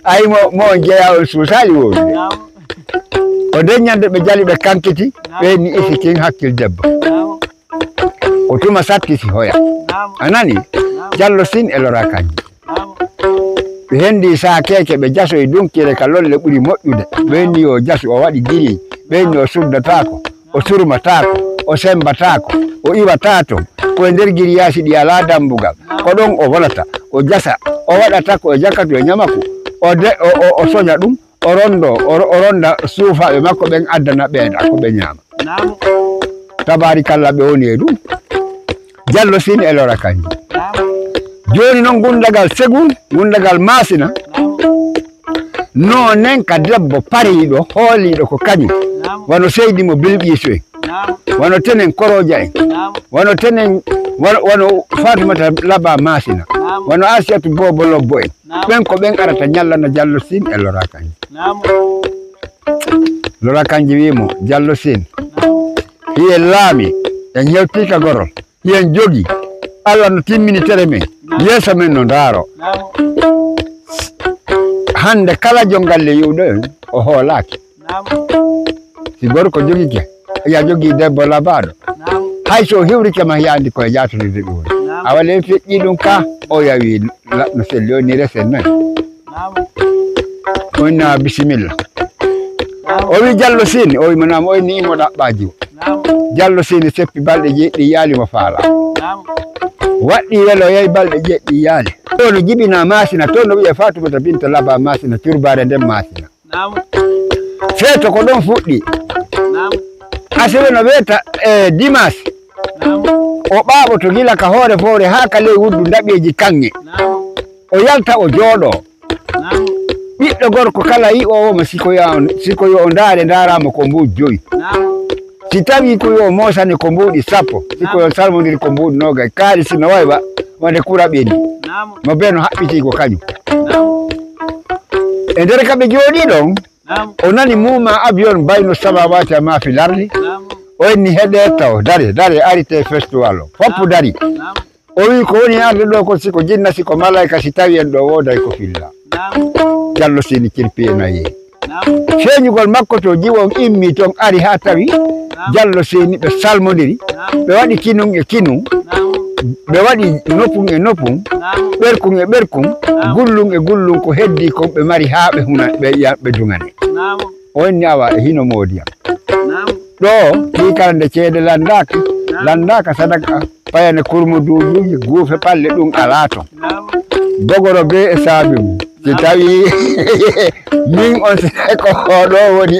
Ayi mo, mo on jeya on suusaali woni. Naam. O deññande ɓe jali ɓe kankiti. Ɓe ni isi kin hakkil debbo. Naam. Ko tuma satti si hoya. Naam. A nani? Naam. Jallo Sini e Lora Kanji. Naam. Ɓe hendi sa keke ɓe jasoy dunkire ka lolle ɓuri moƴƴude. Ɓe ni yo jasu o waɗi giri. Ɓe ni o suddataako. O surmataako. O sembataako. O iwata ton. Ko e nder giriyaasi ɗi alaa dambugal. Ko ɗon o wonata. O jasa. O waɗata ko e jakatu e ñamaku. O de, o, o, o soña ɗum. O rondo, o, o ronda suufaaɓe makko ɓen addana ɓeeɗa ko ɓe ñaama. Naam. Tabaarikalla ɓe woni e ɗum. Jallo Sini e Lora Kanji. Naam. Jooni noon gundagal Segun, gundagal Maasina. Naam. Noonen ka debbo pariiɗo, hooliiɗo ko kañum. Naam. Wano Seydi mo Bilqiisu en. Naam. Wano tenen Korooja en. Naam. Wano tenen, wano, wano Faatumata Laba Maasina. Naam. Wano Asiyatu Boobo Lobbo en. Naam. Ɓen ko ɓen arata ñallana Jallo Sini e Lora Kanji. Naam. Lora Kanji wi mo, Jallo Sini, Naam. hiye laami, en hewti ka gorol, hiyen jogi, Alla no timmini tere men, yeeso men no ndaaro. Naam. Hannde kala jongalle yi'uɗo en, o hoolaaki. Naam. Si gorko jogike, ya jogi debbo labaaɗo, Naam. hay so hiwrike ma, hiya anndi ko e jaatondirde ɗum woni. Naam. Awa len feƴƴi ɗum ka, o yawi la-, no selli, o ni resen nayi. Naam. O inna bisimilla. Naam. O wi Jallo Sini, o wi mo naam, o inni imo ɗaɓɓaaji o. Naam. Jallo Sini seppi balɗe jeeɗiɗi yaali mo faala. Naam. Waɗɗi welo yehi balɗe jeeɗiɗi yaali. To no jibina Maasina, to no wi'e Faatumata Binta Laba Maasina, curbaare nden Maasina. Naam. Feeto ko ɗon fuɗɗi. Naam. Asiwe no weeta e dimaas. Naam. O ɓaaɓoto gila ka hoore fowre haa ka ley wuddu ndaɓeeji kaŋŋe. Naam. O yalta o jooɗo. Naam. Ɓiɗɗo gorko kala yi'oowo mo siko yo, siko yo o ndaare ndaaraama ko mbuuɗi joyi. Naam. Si tawii ko yo moosane ko mbuuɗi sappo, si ko yo salmondiri ko mbuuɗi noogay, kaari si no wayi wa, wonde kura ɓendi. Naam. Mo bee no haɓɓitii ko kañum. Naam. E nder ka ɓe jooɗii ɗon, Naam. o nani muuma avion bayno samawati ma fi larli. Naam. O inni heɗe taw, dare, dare, arite festuwal o. Foppu dari. Naam. O wi ko woni arde ɗo ko siko jinna, siko malaika, si tawi en ɗo wooday ko filla. Naam. Jallo Sini cirpi e nayi. Naam. Feeñugol makko to jiwo on immi ton ari haa tawi Naam. Jallo Sini ɓe salmondiri. Naam. Ɓe waɗi kinun e kinun. Naam. Ɓe waɗi nopun e nopun. Naam. Ɓerkun e ɓerkun. Naam. Gullun e gullun ko heddi ko ɓe mari haa ɓe huna ɓe ya-, ɓe dugane. Naam. O inni awa e hino moodi am. Naam. Ɗo fii kala nde ceede lanndaaka, lanndaaka sadaka, payane kurmuduujuuji, guufe palle ɗum alaa ton. Naam. Bogoro bee e saabi mum. Si tawi min on si ko oɗo woni,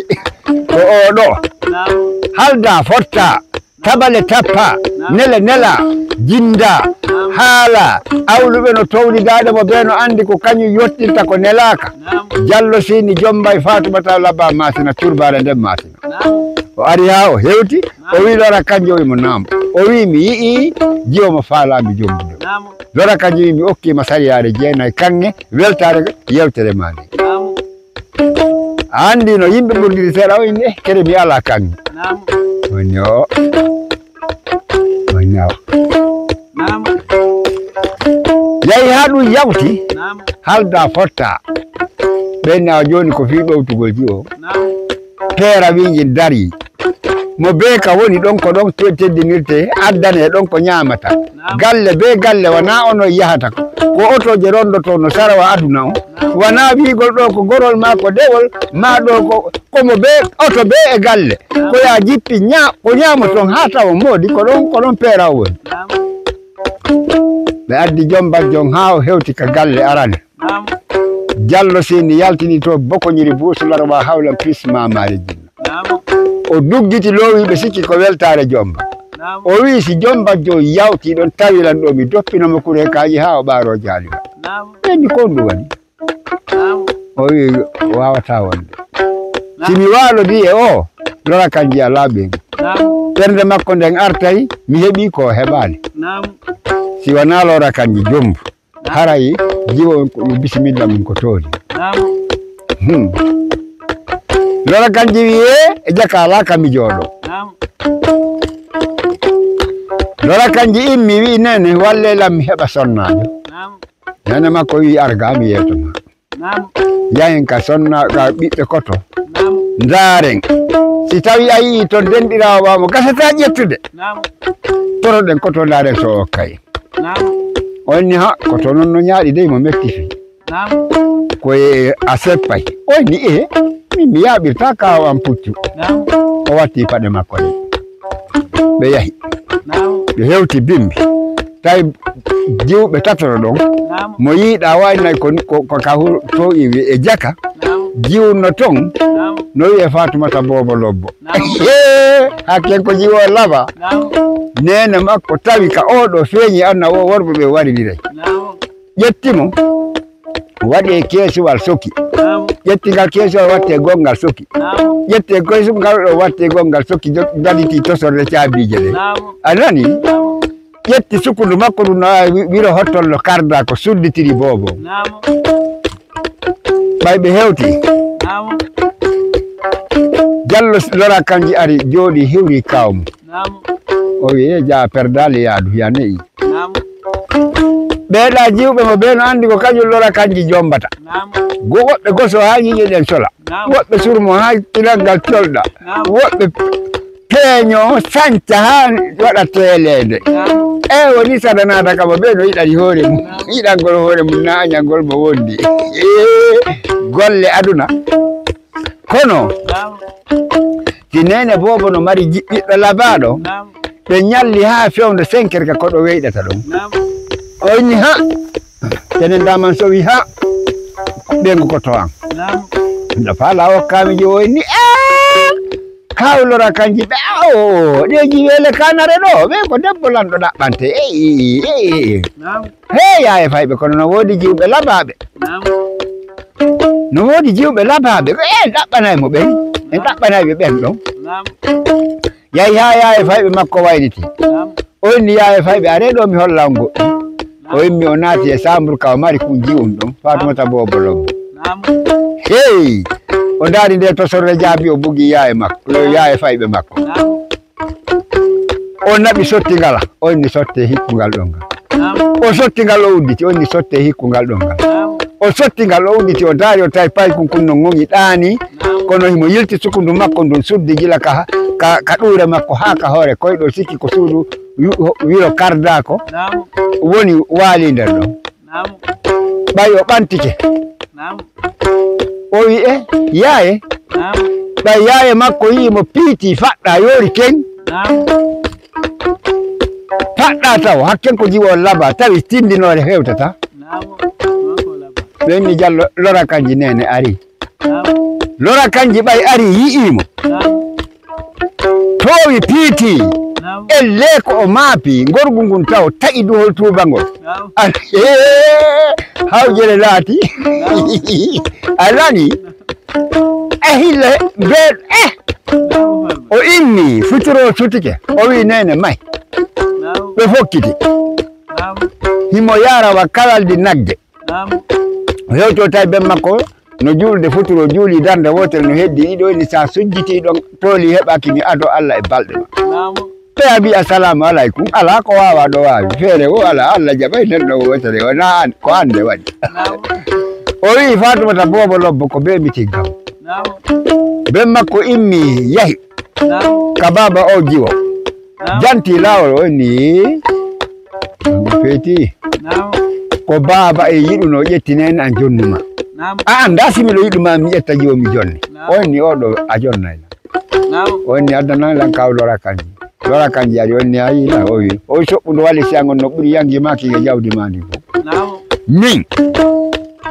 ko oɗo. Naam. Halda fotta, tabale tappa, nele nela, jinda, haala, awluɓe no towlidaaɗo mo bee no anndi ko kañum yottirta ko nelaaka. Naam. Jallo Sini Jombay Faatumata Laba Maasina curbaare nden Maasina. Naam. O ari haa o hewti, o wi Lora Kanji, o wi mo naam. O wi mi yi'i jiwo mo faalaami jombude. Naam. Lora Kanji wi mi okkiima sariyaare jeenayi kaŋŋe, weltaare yewtere ma nde. Naam. A anndi no yimɓe ɓurdiri seeɗa, o inni, eh, kere mi alaa kaŋŋe. Naam. Woni o. Woni o. Naam. Yahi haa ɗum yawti, Naam. halda fotta. Ɓen na jooni ko fii ɗowtugol jiwo. Naam. Peera wi ngin dari. Mo bee ka woni ɗon, ko ɗon te-, teddinirte, addane ɗon ko ñaamata. Galle bee galle, wanaa onon yahata. Ko otooje rondoto no sarawa aduna on. Wanaa wi'gol ɗo ko gorol maa ko dewol, maa ɗo ko, ko mo bee oto bee e galle. Ko yaa jippi ña-, ko ñaamoton haa tawon moodi, ko ɗon, ko ɗon peeraw woni. Ɓe addi Jombajjo on haa o hewti ka galle arane. Jallo Seyni yaltini to bokoñiri buusu larwa hawlan pis maamaare jinna. O duggiti loowi ɓe sikki ko weltaare Jomba. O wi'i si Jombajjo on yawti ɗon tawi lan ɗo mi doppina mo kure kaaƴe haa o ɓaaroo jaali. Ɓe mbi ko on ɗum waɗi? O wi'i waawataa wonde. Si mi waalodii e o, lora kanji alaa ɓe. Ɓernde makko nden artay, mi heɓi ko o heɓaali. Si wanaa lora kanji jombu. Haray jiwo on ko ɗum bisimilla mum ko tooni. Hmm. Lora kanji wi'e e jaka alaa ka mi jooɗo. Lora kanji immi wi'i nene walle lam mi heɓa sonnaajo. Nene makko wi'i arga mi yeeto ma. Yahen ka sonna, ka ɓiɓɓe koto. Ndaaren. Si tawi a yi'i ton denɗiraawo ɓaamo gasata ƴettude. Toroɗen koto ndaaren so o okkay. O inni ha, koto non no ñaaɗi dey mo metti fi. Ko e a seppay. O inni e, min mi yaaɓirta kaawo am puccu. O watti paɗe makko ɗe. Ɓe yahi. Ɓe hewti bimbi. Tawi jiwɓe tatoro ɗon. Mo yiiɗa waynay ko, ko, ko ka hu-, to iwi e jaka. Jiwno ton. No wi'e Fatumata Boobo Lobbo. Hakken ko jiwo laba. Nene makko tawi ka oɗo feeñi anna wo worɓe ɓe wariniray. Ƴetti mo. Waɗe keesuwal soki. Ƴetti ngal keesuwal watte gongal soki. Ƴette keesuwal ɗo watte gongal soki, jo-, daliti tosorde caabiije ɗe. A nani? Ƴetti sukundu makko ɗum no wi-, wiro hottollo karda ko sudditiri boobo. Ɓay ɓe hewti. Jallo s-, lora kanji ari jooɗi hiwri kawmu. O wi, "E jaa perdaali yaadu, ya ne'i." Ɓeeɗa jiwɓe mo bee no anndi ko kañum lora kanji jombata. Go woɓɓe goso haa ñiiƴe ɗen sola. Woɓɓe surmo haa ilaggal colɗa. Woɓɓe peeño sanca haa waɗa teeleende. E woni sadanaata kama bee no yiɗani hoore mum. Yiɗangol hoore mum na añangol mo wondi. Ee, golle aduna. Kono, si neene boobo no mari ji-, ɓiɗɗo labaaɗo, ɓe ñalli haa fewndo senker ka koɗo weyɗata ɗon. O inni, "Ha, tenen daman sowi ha, ɓengu ko to an." Ɗo faala o kaami ji o inni, "Ee, haa o lora kanji ɓe, o, ɗe jiweele kanare ɗo, ɓe ko debbo lanɗo ɗaɓɓante." Ee, ee, ee, ee. Hee, yaaye fayɓe, kono no woodi jiwɓe labaaɓe. No woodi jiwɓe labaaɓe, ko en ɗaɓɓanay mo ɓen, en ɗaɓɓanay ɓe ɓen ɗon. Yahi haa yaaye fayɓe makko wayliti. O inni yaaye fayɓe, "Aree ɗo mi holla on goɗɗum." O immi o naati e saambur ka o mari kun jiwun ɗon, Faatumata Boobo Lobbo. Hey! O ndaari nde tosorre jaabi o bugi yaaye makko, yaaye fayɓe makko. O naɓi sotti ngala, o inni sotte hikkungal ɗon ngal. O sotti ngal o udditi, o inni sotte hikkungal ɗon ngal. O sotti ngal o udditi, o daari o tawi paykun kun no ŋoŋi ɗaani, kono himo yilti sukundu makko ndun suddi gila ka, ka, ka ɗuure makko haa ka hoore koyɗol sikki ko suudu wi-, wiro kardaako woni waali nder ɗon. Ɓay o ɓantike. O wi'e, "Yaaye." Ɓay yaaye makko yi'i mo piiti faɗɗa yoori ken. Faɗɗa taw, hakken ko jiwo laba, tawi tindinoore hewtata. Ɓenni jallo, lora kanji nene ari. Lora kanji ɓay ari yi'i mo. Toowi piiti. Elle ko o maapi, ngorgu ngun taw taƴi duhol tuubangol. An-, ee, hawjere laati. A nani? E hille mbeeɗo, eh! O immi, futuro sutike. O wi, "Nene, may." Ɓe fokkiti. Himo yaara wa kalaldi nagge. O hewti o tawi ben makko no juulde futuro, juuli darnde wootere, no heddi ɗiɗo, ni sa sujjiti ɗon, tooli heɓaki mi ado Allah e balɗe ma. Ɓe abi, "Assalamu alaikum." Ala ko wawa ɗo wawi. Feere wo ala, Allah jaɓay neɗɗo wootere. O na an, ko hande waɗi. O wi, "Fatumata Boobo Lobbo ko be mi tiggam." Ben makko immi yahi. Naam. Ka baaba o jiwo. Naam. Janti laawol o inni. Feeti. Naam. Ko baaba e yiɗuno ƴetti nene an jonnuma. Naam. A annda si miɗo yiɗuma mi ƴetta jiwo mi jonne. Naam. O inni oɗo a jonnay lan. Naam. O inni addanan lan kaw lora kanji. Lora kanji ari o inni ayi na o wi. O soɓɓundo wali si angon no ɓuri yangi maki e jawdi mandi ko. Naam. Min.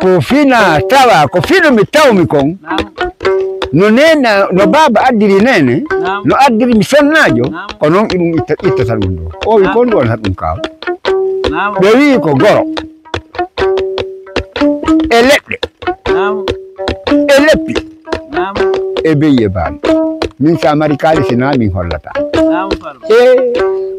Ko fina tawa, ko fino mi tawmi kon. Naam. No nena, no baaba addiri nene, naam, no addiri mi sonnaajo, naam, ko non iɗum itta, ittata ɗum ɗo. O wi naam, kon ɗon haɗum kaw. Naam. Ɓe wi ko goro. E leɗɗe. Naam. E leppi. Naam. E beyi e baali. Min sa mari kaalisi na min hollata. Naam, farba. E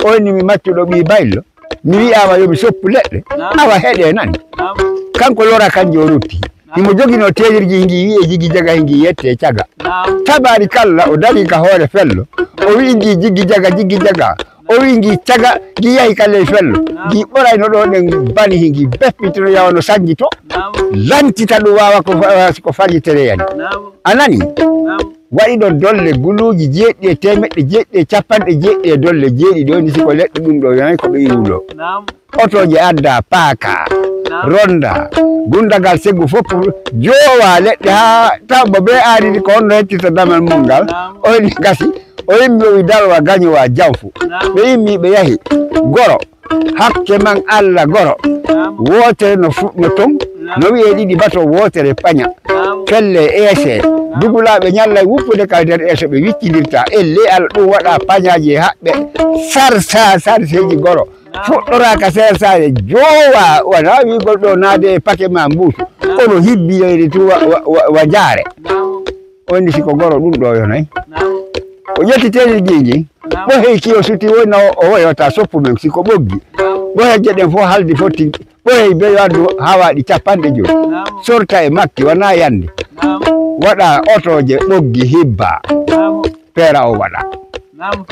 o inni mi maccuɗo ɓii baylo. Mi wi'aama yo mi soppu leɗɗe. Naam. Awa heɗe nani. Naam. Kanko lora kanji o rutti. Naam. Himo jogino teerirji hingi wi'e jigi jaga hingi yette caga. Naam. Tabari kalla o dari ka hoore fello. O wi'i ngi jigi jaga jigi jaga. O wi'i ngi caga ngi yahi ka ley fello. Naam. Ngi ɓorayno ɗo ɗen bani hingi beppitino yawa no sanjito. Naam. Lantita ɗum waawa ko fa-, ko faritere yani. Naam. A nani? Naam. Waɗi ɗon dolle guluuji jeeɗiɗi e teemeɗɗe jeeɗiɗi e capanɗe jeeɗiɗi e dolle jeeɗiɗi o ni si ko leɗɗe ɗum ɗo yonay ko ɓe iwuɗo. Naam. Otooje adda paaka. Naam. Ronda. Gundagal seggu fof joowa leɗɗe haa taw mo ɓe aariri ko honno hettirta damal mum ngal. Naam. O ni gasi. O immi o wi dalwa gañowa janfu. Naam. Ɓe immi ɓe yahi. Goro. Hakke man Alla goro. Naam. Wootere no fu-, no ton. Naam. No wi'e ɗiɗi bato wootere paña. Naam. Kelle eese. Naam. Dugulaaɓe ñallay wuppude ka nder eeso ɓe wiccindirta. Elle Alla ɗum waɗa pañaaji e haɓɓe. Sar sa sar seeji goro. Naam. Fuɗɗora ka sar sare joowa wona wi'gol ɗo naade e pake ma mbuutu. Naam. Kono hibbi yeyde tu wa, wa, wa, wa jaare. Naam. On ni si ko goro ɗum ɗo yonay. Naam. O ƴetti teelirgiji. Naam. Ɓohey kiyo suti wona o, o woyota soppu men si ko ɓoggi. Naam. Ɓoheyje ɗen fof haldi fotti. Ɓohey be yo addu hawaɗi capanɗe joyi. Naam. Sorta e makki wona yande. Naam. Waɗa otoje ɓoggi hibba. Naam. Peera o waɗa. Naam.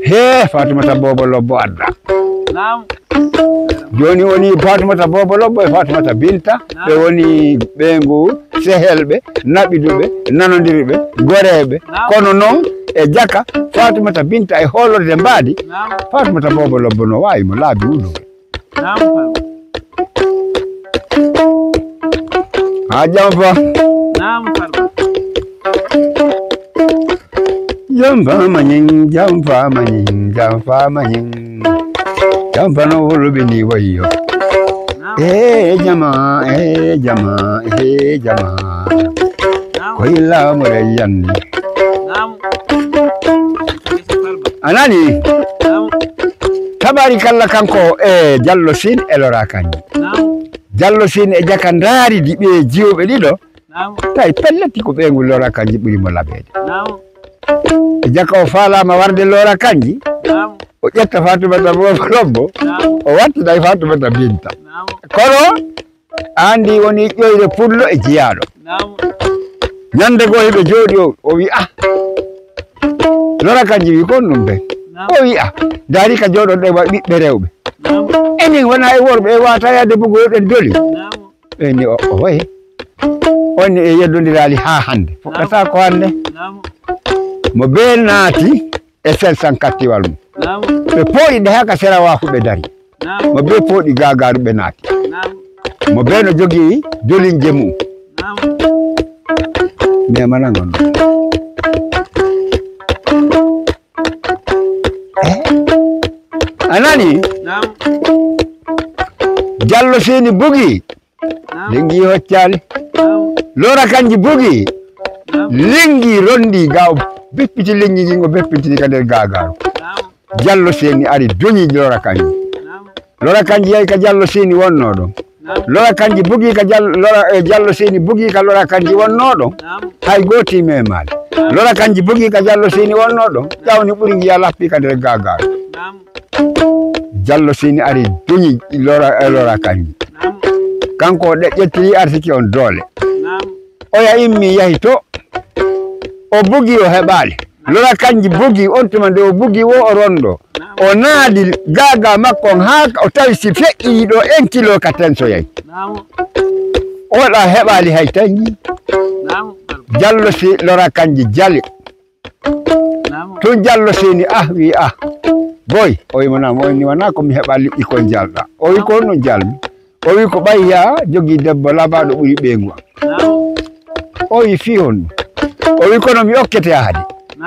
He Fatumata Bobo Lobbo adda. Naam. Joni woni Fatumata Bobo Lobbo e Fatumata Binta. Naam. Ɓe woni ɓeyngu sehelɓe, naɓiduɓe, nanondirɓe, goreeɓe. Naam. Kono noon e jaka Fatumata Binta e hoolorde mbaadi. Naam. Fatumata Bobo Lobbo no waawi mo laabi wuɗo. Naam, farba. Ha jam fa. Naam, farba. Jam fa mañin, jam fa mañin, jam fa mañin. Jam fa no wuluɓe ni wayo. Naam. Eh, jama, eh, jama, eh, jama. Naam. Ko illa mo rayyan. Naam. A nani? Naam. Tabari kalla kanko e Jallo Sine e Lora Kanji. Naam. Jallo Sine e jaka ndaari di ɓe jiwɓe ɗiɗo. Naam. Tawi pelleti ko ɓeyngu Lora Kanji ɓuri mo labeede. Naam. E jaka o faalaama warde Lora Kanji. Naam. O ƴetta Fatumata Bobo Lobbo. Naam. O wattinay Fatumata Binta. Naam. Kono Anndi woni ƴoyre pullo e jiyaaɗo. Naam. Ñande goo hiɓe jooɗi o, o wi, "Ah, Lora Kanji wi kon ɗum ɓe." Naam. O wi, "Ah, ndaari ka jooɗon ɗen wa ɓiɓɓe rewɓe. Naam. Enen wona e worɓe e waata yaade bugoyo ɗen doli." Naam. Ɓe ni o, o wayi. On ni e yeddondiraali haa hannde. Fuɗɗata ko hannde. Naam. Mo bee naati e sen san kattiwal mum. Naam. Ɓe pooɗi nde haa ka sera waafu ɓe dari. Naam. Mo bee pooɗi gaagaaru ɓe naati. Naam. Mo bee no jogii dolinje mum. Naam. Mema nan on. Eh? A nani? Naam. Jallo Sini bugi. Naam. Lingi hoccaali. Naam. Lora Kanji bugi. Naam. Lingi rondi ga o beppiti lingi ngi o beppitini ka nder gaagaaru. Naam. Jallo Seni ari duñi Lora Kanji. Naam. Lora Kanji yahi ka Jallo Seni wonnoo ɗon. Naam. Lora Kanji bugi ka Jal-, Lora, eh, Jallo Seni bugi ka Lora Kanji wonnoo ɗon. Naam. Hay gooti memaali. Naam. Lora Kanji bugi ka Jallo Seni wonnoo ɗon. Ƴawni ɓuri ngiya lappi ka nder gaagaaru. Naam. Jallo Sini ari duñi Lora, eh, Lora Kanji. Naam. Kanko o ɗe-, ƴettiri arsiki on doole. Naam. Oya immi yahi to. O bugi o heɓaali. Lora Kanji bugi on tuma nde o bugi wo o rondo. Naam. O naadi gaaga makko on haa o tawi si feƴƴi ɗo en kilo ka tensoyay. Naam. Oɗa heɓaali hay tanji. Naam. Jallo si Lora Kanji jali. Tun Jallo Sini, ah, wi, ah. Boy, o wi mo, "Naam." O wi ni, "Wanaa ko mi heɓa liƴƴi kon jalɗa." O wi, "Ko honɗun jalmi?" O wi, "Ko ɓay ya jogii debbo labaaɗo ɓuri ɓeyngu an." O wi, "Fii honɗun?" O wi, "Kono mi okkete haade.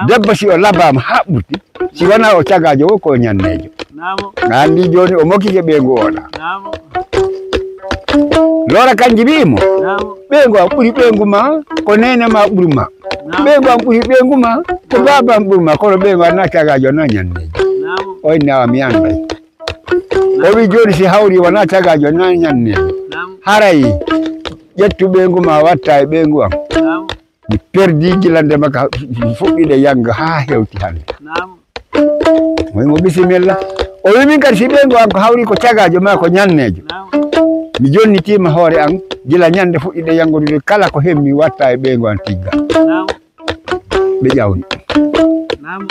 Debbo si o labaama haa ɓurti, si wanaa o cagaajo wo ko o ñanneejo." A anndi jooni o mokkike ɓeyngu oɗa. Lora Kanji wi'i mo, "Ɓeyngu an ɓuri ɓeyngu ma, ko neene ma ɓuri ma. Ɓeyngu an ɓuri ɓeyngu ma, ko baaba an ɓuri ma, kono ɓeyngu an na cagaajo na ñanneejo." O inni, "Awa mi annday." O wi, "Jooni si hawri wanaa cagaajo na ñanneejo. Haray ƴettu ɓeyngu ma watta e ɓeyngu an." Mi perdii gila ndema ka fuɗɗiɗe yanga haa hewti hannde. Naam. O wi mo, "Bisimilla." O wi, "Min kadi si ɓeyngu an ko hawri ko cagaajo maa ko ñanneejo. Naam. Mi jonnitiima hoore an gila ñande fuɗɗiɗe yangude kala ko hemmi watta e ɓeyngu an tigga." Naam. Ɓe ƴawni. Naam.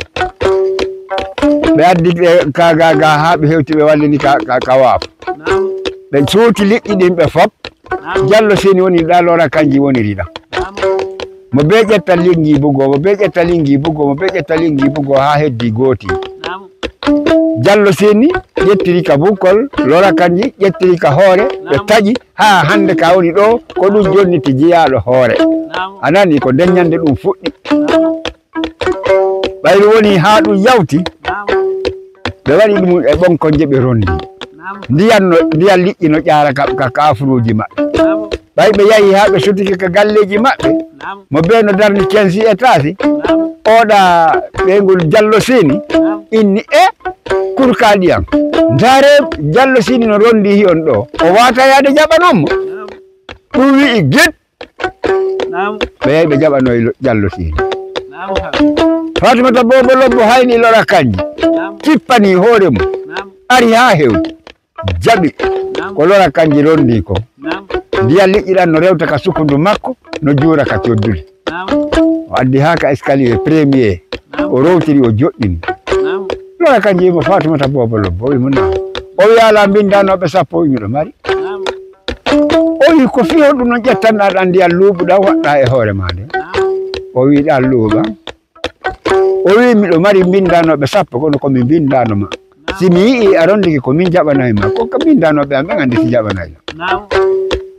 Ɓe addi ɓe ka ga ga haa ɓe hewti ɓe wallini ka, ka, ka waaf. Naam. Ɓe suuti liƴƴi ɗin ɓe fop. Naam. Jallo Sini woni ɗa Lora Kanji woniri ɗa. Naam. Mo bee ƴetta lingi bugo, mo bee ƴetta lingi bugo, mo bee ƴetta lingi bugo haa heddi gooti. Naam. Jallo Sini ƴettiri ka bukkol, Lora Kanji ƴettiri ka hoore, ɓe taƴi haa hannde ka woni ɗo, ko ɗum jonniti jiyaaɗo hoore. Naam. A nani ko nden ñande ɗum fuɗɗi. Naam. Ɓayri woni haa ɗum yawti, ɓe waɗi ɗum e ɓonkonje ɓe rondi. Ndiyan no, ndiyan liƴƴi no ƴaara ka, ka kaafuruuji maɓɓe. Ɓay ɓe yahi haa ɓe sutike ka galleeji maɓɓe, mo bee no darni kensi e taasi, oɗa ɓeyngol Jallo Sini, inni e kurkaaɗi am. Ndaare Jallo Sini no rondi hi on ɗo, o waata yaade jaɓanon mo. Ɗum wi'i git. Naam. Ɓe yahi ɓe jaɓanoyi lo-, Jallo Sini. Naam, haba. Fatimata Boobo Lobbo hayni Lora Kanji. Naam. Kippani hoore mum. Naam. Ari haa hewti. Jaɓi. Naam. Ko Lora Kanji rondi ko. Naam. Ndiyan liƴƴi ɗan no rewta ka sukundu makko, no juura ka coddule. Naam. O addi haa ka escalier premier. Naam. O rowtiri, o joɗɗini. Naam. Lora Kanji mo Fatimata Boobo Lobbo, o wi mo naam. O wi alaa mbindanooɓe sappo, o wi miɗo mari. Naam. O wi, "Ko fii honɗun non ƴettanɗaa ɗan ndiyan luuɓuɗan waɗɗaa e hoore maa nden?" O wi, "Ɗan luuɓan." O wi, "Miɗo mari mbindanooɓe sappo, kono ko mi mbindano ma. Si mi yi'ii a rondike ko min jaɓanay ma, ko ka mbindanooɓe am ɓen anndi si jaɓanay ma." Naam.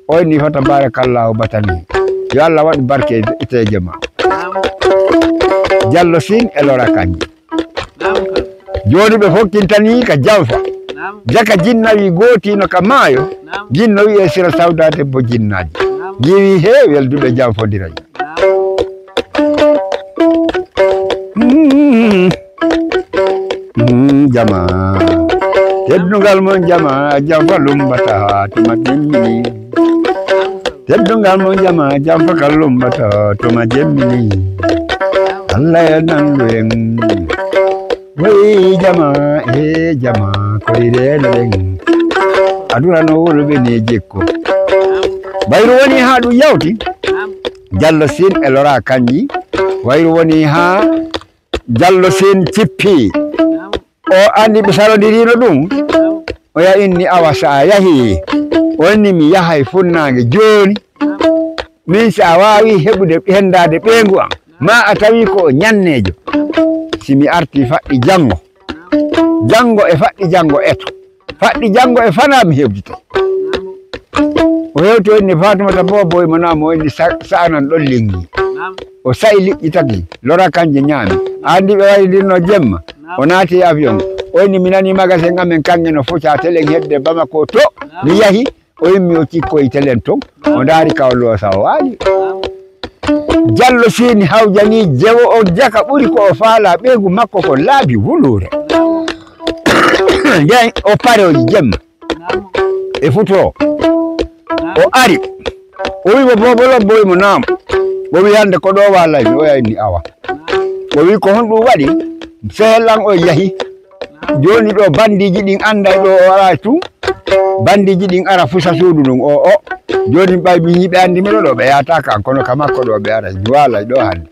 O inni, "Fa tabarakallahu batani. Yo Allah waɗu barke e teeje ma." Naam. Jallo Sini e Lora Kanji. Naam, kay. Jooni ɓe fokkintanii ka janfa. Naam. Jaka jinnawi gootiino ka maayo. Naam. Jinno wi'ee Sira Sawda debbo jinnaaji. Naam. Ngiwi hee welduɓe janfodiray. Naam. Mm. Mm, jama. Teddungal mon jama, janfa lumbata tuma jemmi. Teddungal mo jama, jam fakal lumbata to ma jemmi. Allah ya nangu en. Wey jama, e jama, koy rena en. Aduna no wulɓe ni jikko. Bayru woni haa ɗum yawti. Jallo Sini e Lora Kanji. Wayru woni haa Jallo Sini cippi. O anndi ɓe salondirino ɗum. O ya inni, "Awa, sa a yahi?" O inni, "Mi yahay funnaange jooni. Min, sa a waawi heɓude, henndaade ɓeyngu am, ma a tawi ko o ñanneejo. Si mi arti faɗɗi janngo, janngo e faɗɗi janngo eto. Faɗɗi janngo e fanaa mi hewtitay." O hewti, o inni Fatumata Boobo, o mo naamo, o inni sa-, sa'anan ɗon linngi. O sa'i liƴƴi tati, Lora Kanji ñaami. A anndi ɓe waylidirno jemma. O naati e avion. O inni, "Mi nani magasin amen kanŋe no fuca telen hedde Bamako to." Mi yahi, o immi o cikkoyi telen ton. O ndaari ka o loosa o waali. Jallo Sini hawjani jewo o jaka ɓuri ko o faala ɓeyngu makko ko laabi wuluure. Nden o parooji jemma. E futo. O ari. O wi mo Boobo Lobbo, o wi mo naam. O wi hannde ko ɗo waalay mi, o ya inni awa. O wi ko honɗum waɗi? Sehel an o yahi. Jooni ɗo bandiiji ɗin annday ɗo o ara tun. Bandiiji ɗin ara fusa suudu ndun o, o. Jooni ɓay mi yiɓe anndi mi ɗo, ɗo ɓe yaata kan, kono ka makko ɗo ɓe ara. Mi waalay ɗo hannde.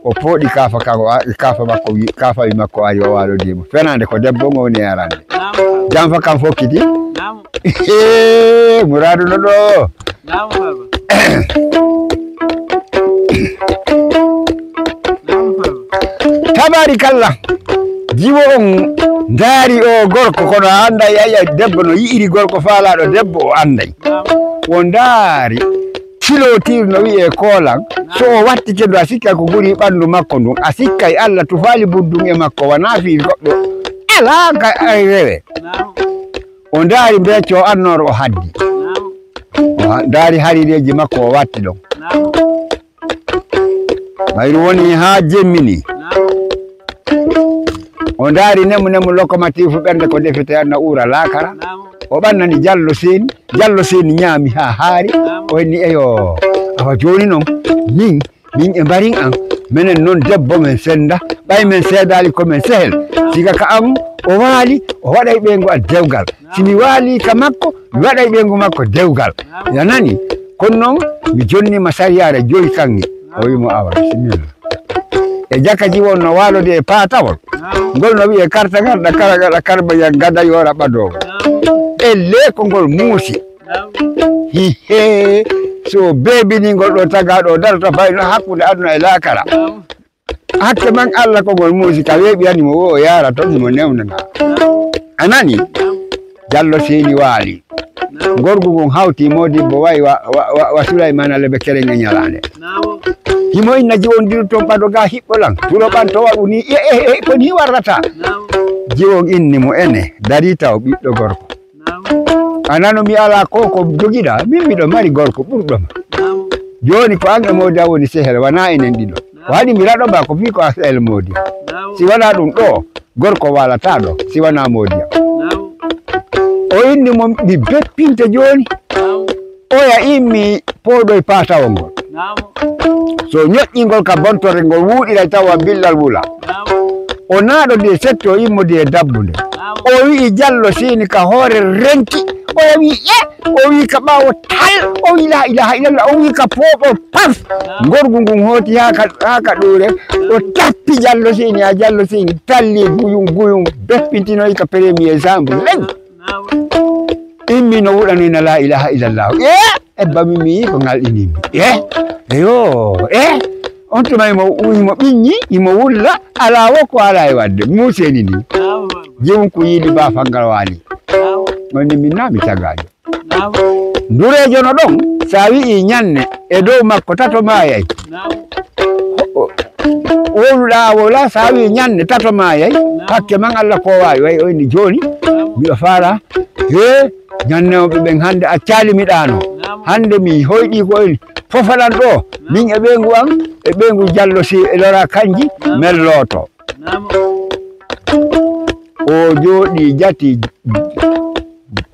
O pooɗi kaafa kan, o a-, kaafa makko wi-, kaafawi makko ari o waalodii mo. Fenaande ko debbo on o woni e arande. Janfa kan fokkiti. Hee, muraadu no ɗo. Naam, baba. Naam, baba. Tabaarikalla. Jiwo on ndaari o gorko, kono a annday, a yi'ay debbo no yi'iri gorko faalaaɗo debbo, o annday. O ndaari, filootir no wi'ee koolan. So o wattike ndu, a sikkay ko ɓuri ɓanndu makko ndun. A sikkay Alla tufaali buddun e makko, wanaa fii goɗɗo. Alaa ka ay rewe. O ndaari mbeecco annoor o haddi. O ha-, ndaari hariireeji makko o watti ɗon. Mayru woni haa jemmini. O ndaari nemu nemu lokomotiifu ɓernde ko defete anna uura laakara. O ɓannani Jallo Seeni. Jallo Seeni ñaami haa haari. O inni, "Eyo, awa jooni non, min, min e mbarin an. Menen non debbo men senda. Ɓay men seedaali ko men sehel. Siga ka an o waali, o waɗay ɓeyngu a dewgal. Si mi waali ka makko, mi waɗay ɓeyngu makko dewgal. A nani? Kono non, mi jonni ma sariyaare joyi kanŋe." O wi'i mo, "Awa, bisimilla." E jaka jiwo no waalode e paatawol. Ngol no wi'ee karta ngarɗa kara gaɗa karba yan gada yoora ɓadoowo. E lee ko ngol muusi. Hihe, so beebini ngol ɗo tagaaɗo darata fay no hakkunde aduna e laakara. Hakke man Alla ko ngol muusi ka weeɓi ani mo wo o yaara ton mo newnana. A nani? Jallo Seeni waali. Ngorgu ngun hawti moodibbo wa'i wa, wa, wa, wa Sulaymaana Lebe Kereŋe ñalaande. Himo inna jiwondiru ton ɓado ga hiɓɓo lan. Turo ɓan to waɗu ni, e, e, e, ko ni warrata. Jiwon inni mo ene, dari taw ɓiɗɗo gorko. A nano mi alaa ko ko jogiɗa, min miɗo mari gorko ɓurɗo ma. Jooni ko an e moodi an woni sehel, wanaa enen ɗiɗo. Ko haɗi mi raɗo ma ko fii ko a sehel moodi an. Si wanaa ɗum ɗo, gorko waalataa ɗo, si wanaa moodi an. O inni mo mi beppinte jooni. Oya immi pooɗoy paatawol ngol. So ñoƴƴi ngol ka bontore ngol wuuɗiray tawa billal wula. O naaɗo de setto immodi e dabbunde. O wi'i Jallo Siini ka hoore renti. Oya wi'i e, o wi'i ka ɓaawo tal. O wi'i laa ilaaha illallah. O wi'i ka pooɓo paf. Ngorgu ngun hooti haa ka, haa ka ɗuure. O tappi Jallo Siini, haa Jallo Siini talli guyum guyum. Beppintinoyi ka premier chambre. Ley. Immi no wuɗanoyna laa ilaaha illallah. E, ebba min mi yi'i ko ngalɗinimmi. E, eyo, e. On tuma imo, imo ɓiññi, imo wulla, alaa wo ko alaa e waɗde. Muuseni ni. Jewun ko yiili baafal ngal waali. On ni min naa mi tagaajo. Ndureejo no ɗon, sa wi'i ñanne e dow makko tato maayay. O, o, wowluɗaa a wowlaa, sa wi'i ñanne tato maayay. Hakke man Alla ko waawi, way o inni jooni. Miɗo faala. He, ñanne on ɓe ɓen hannde accaali mi ɗaano. Hannde mi hoyɗii ko en fofanan ɗo. Min e ɓeyngu an, e ɓeyngu Jallo si e lora kanji, men looto. O jooɗii jati.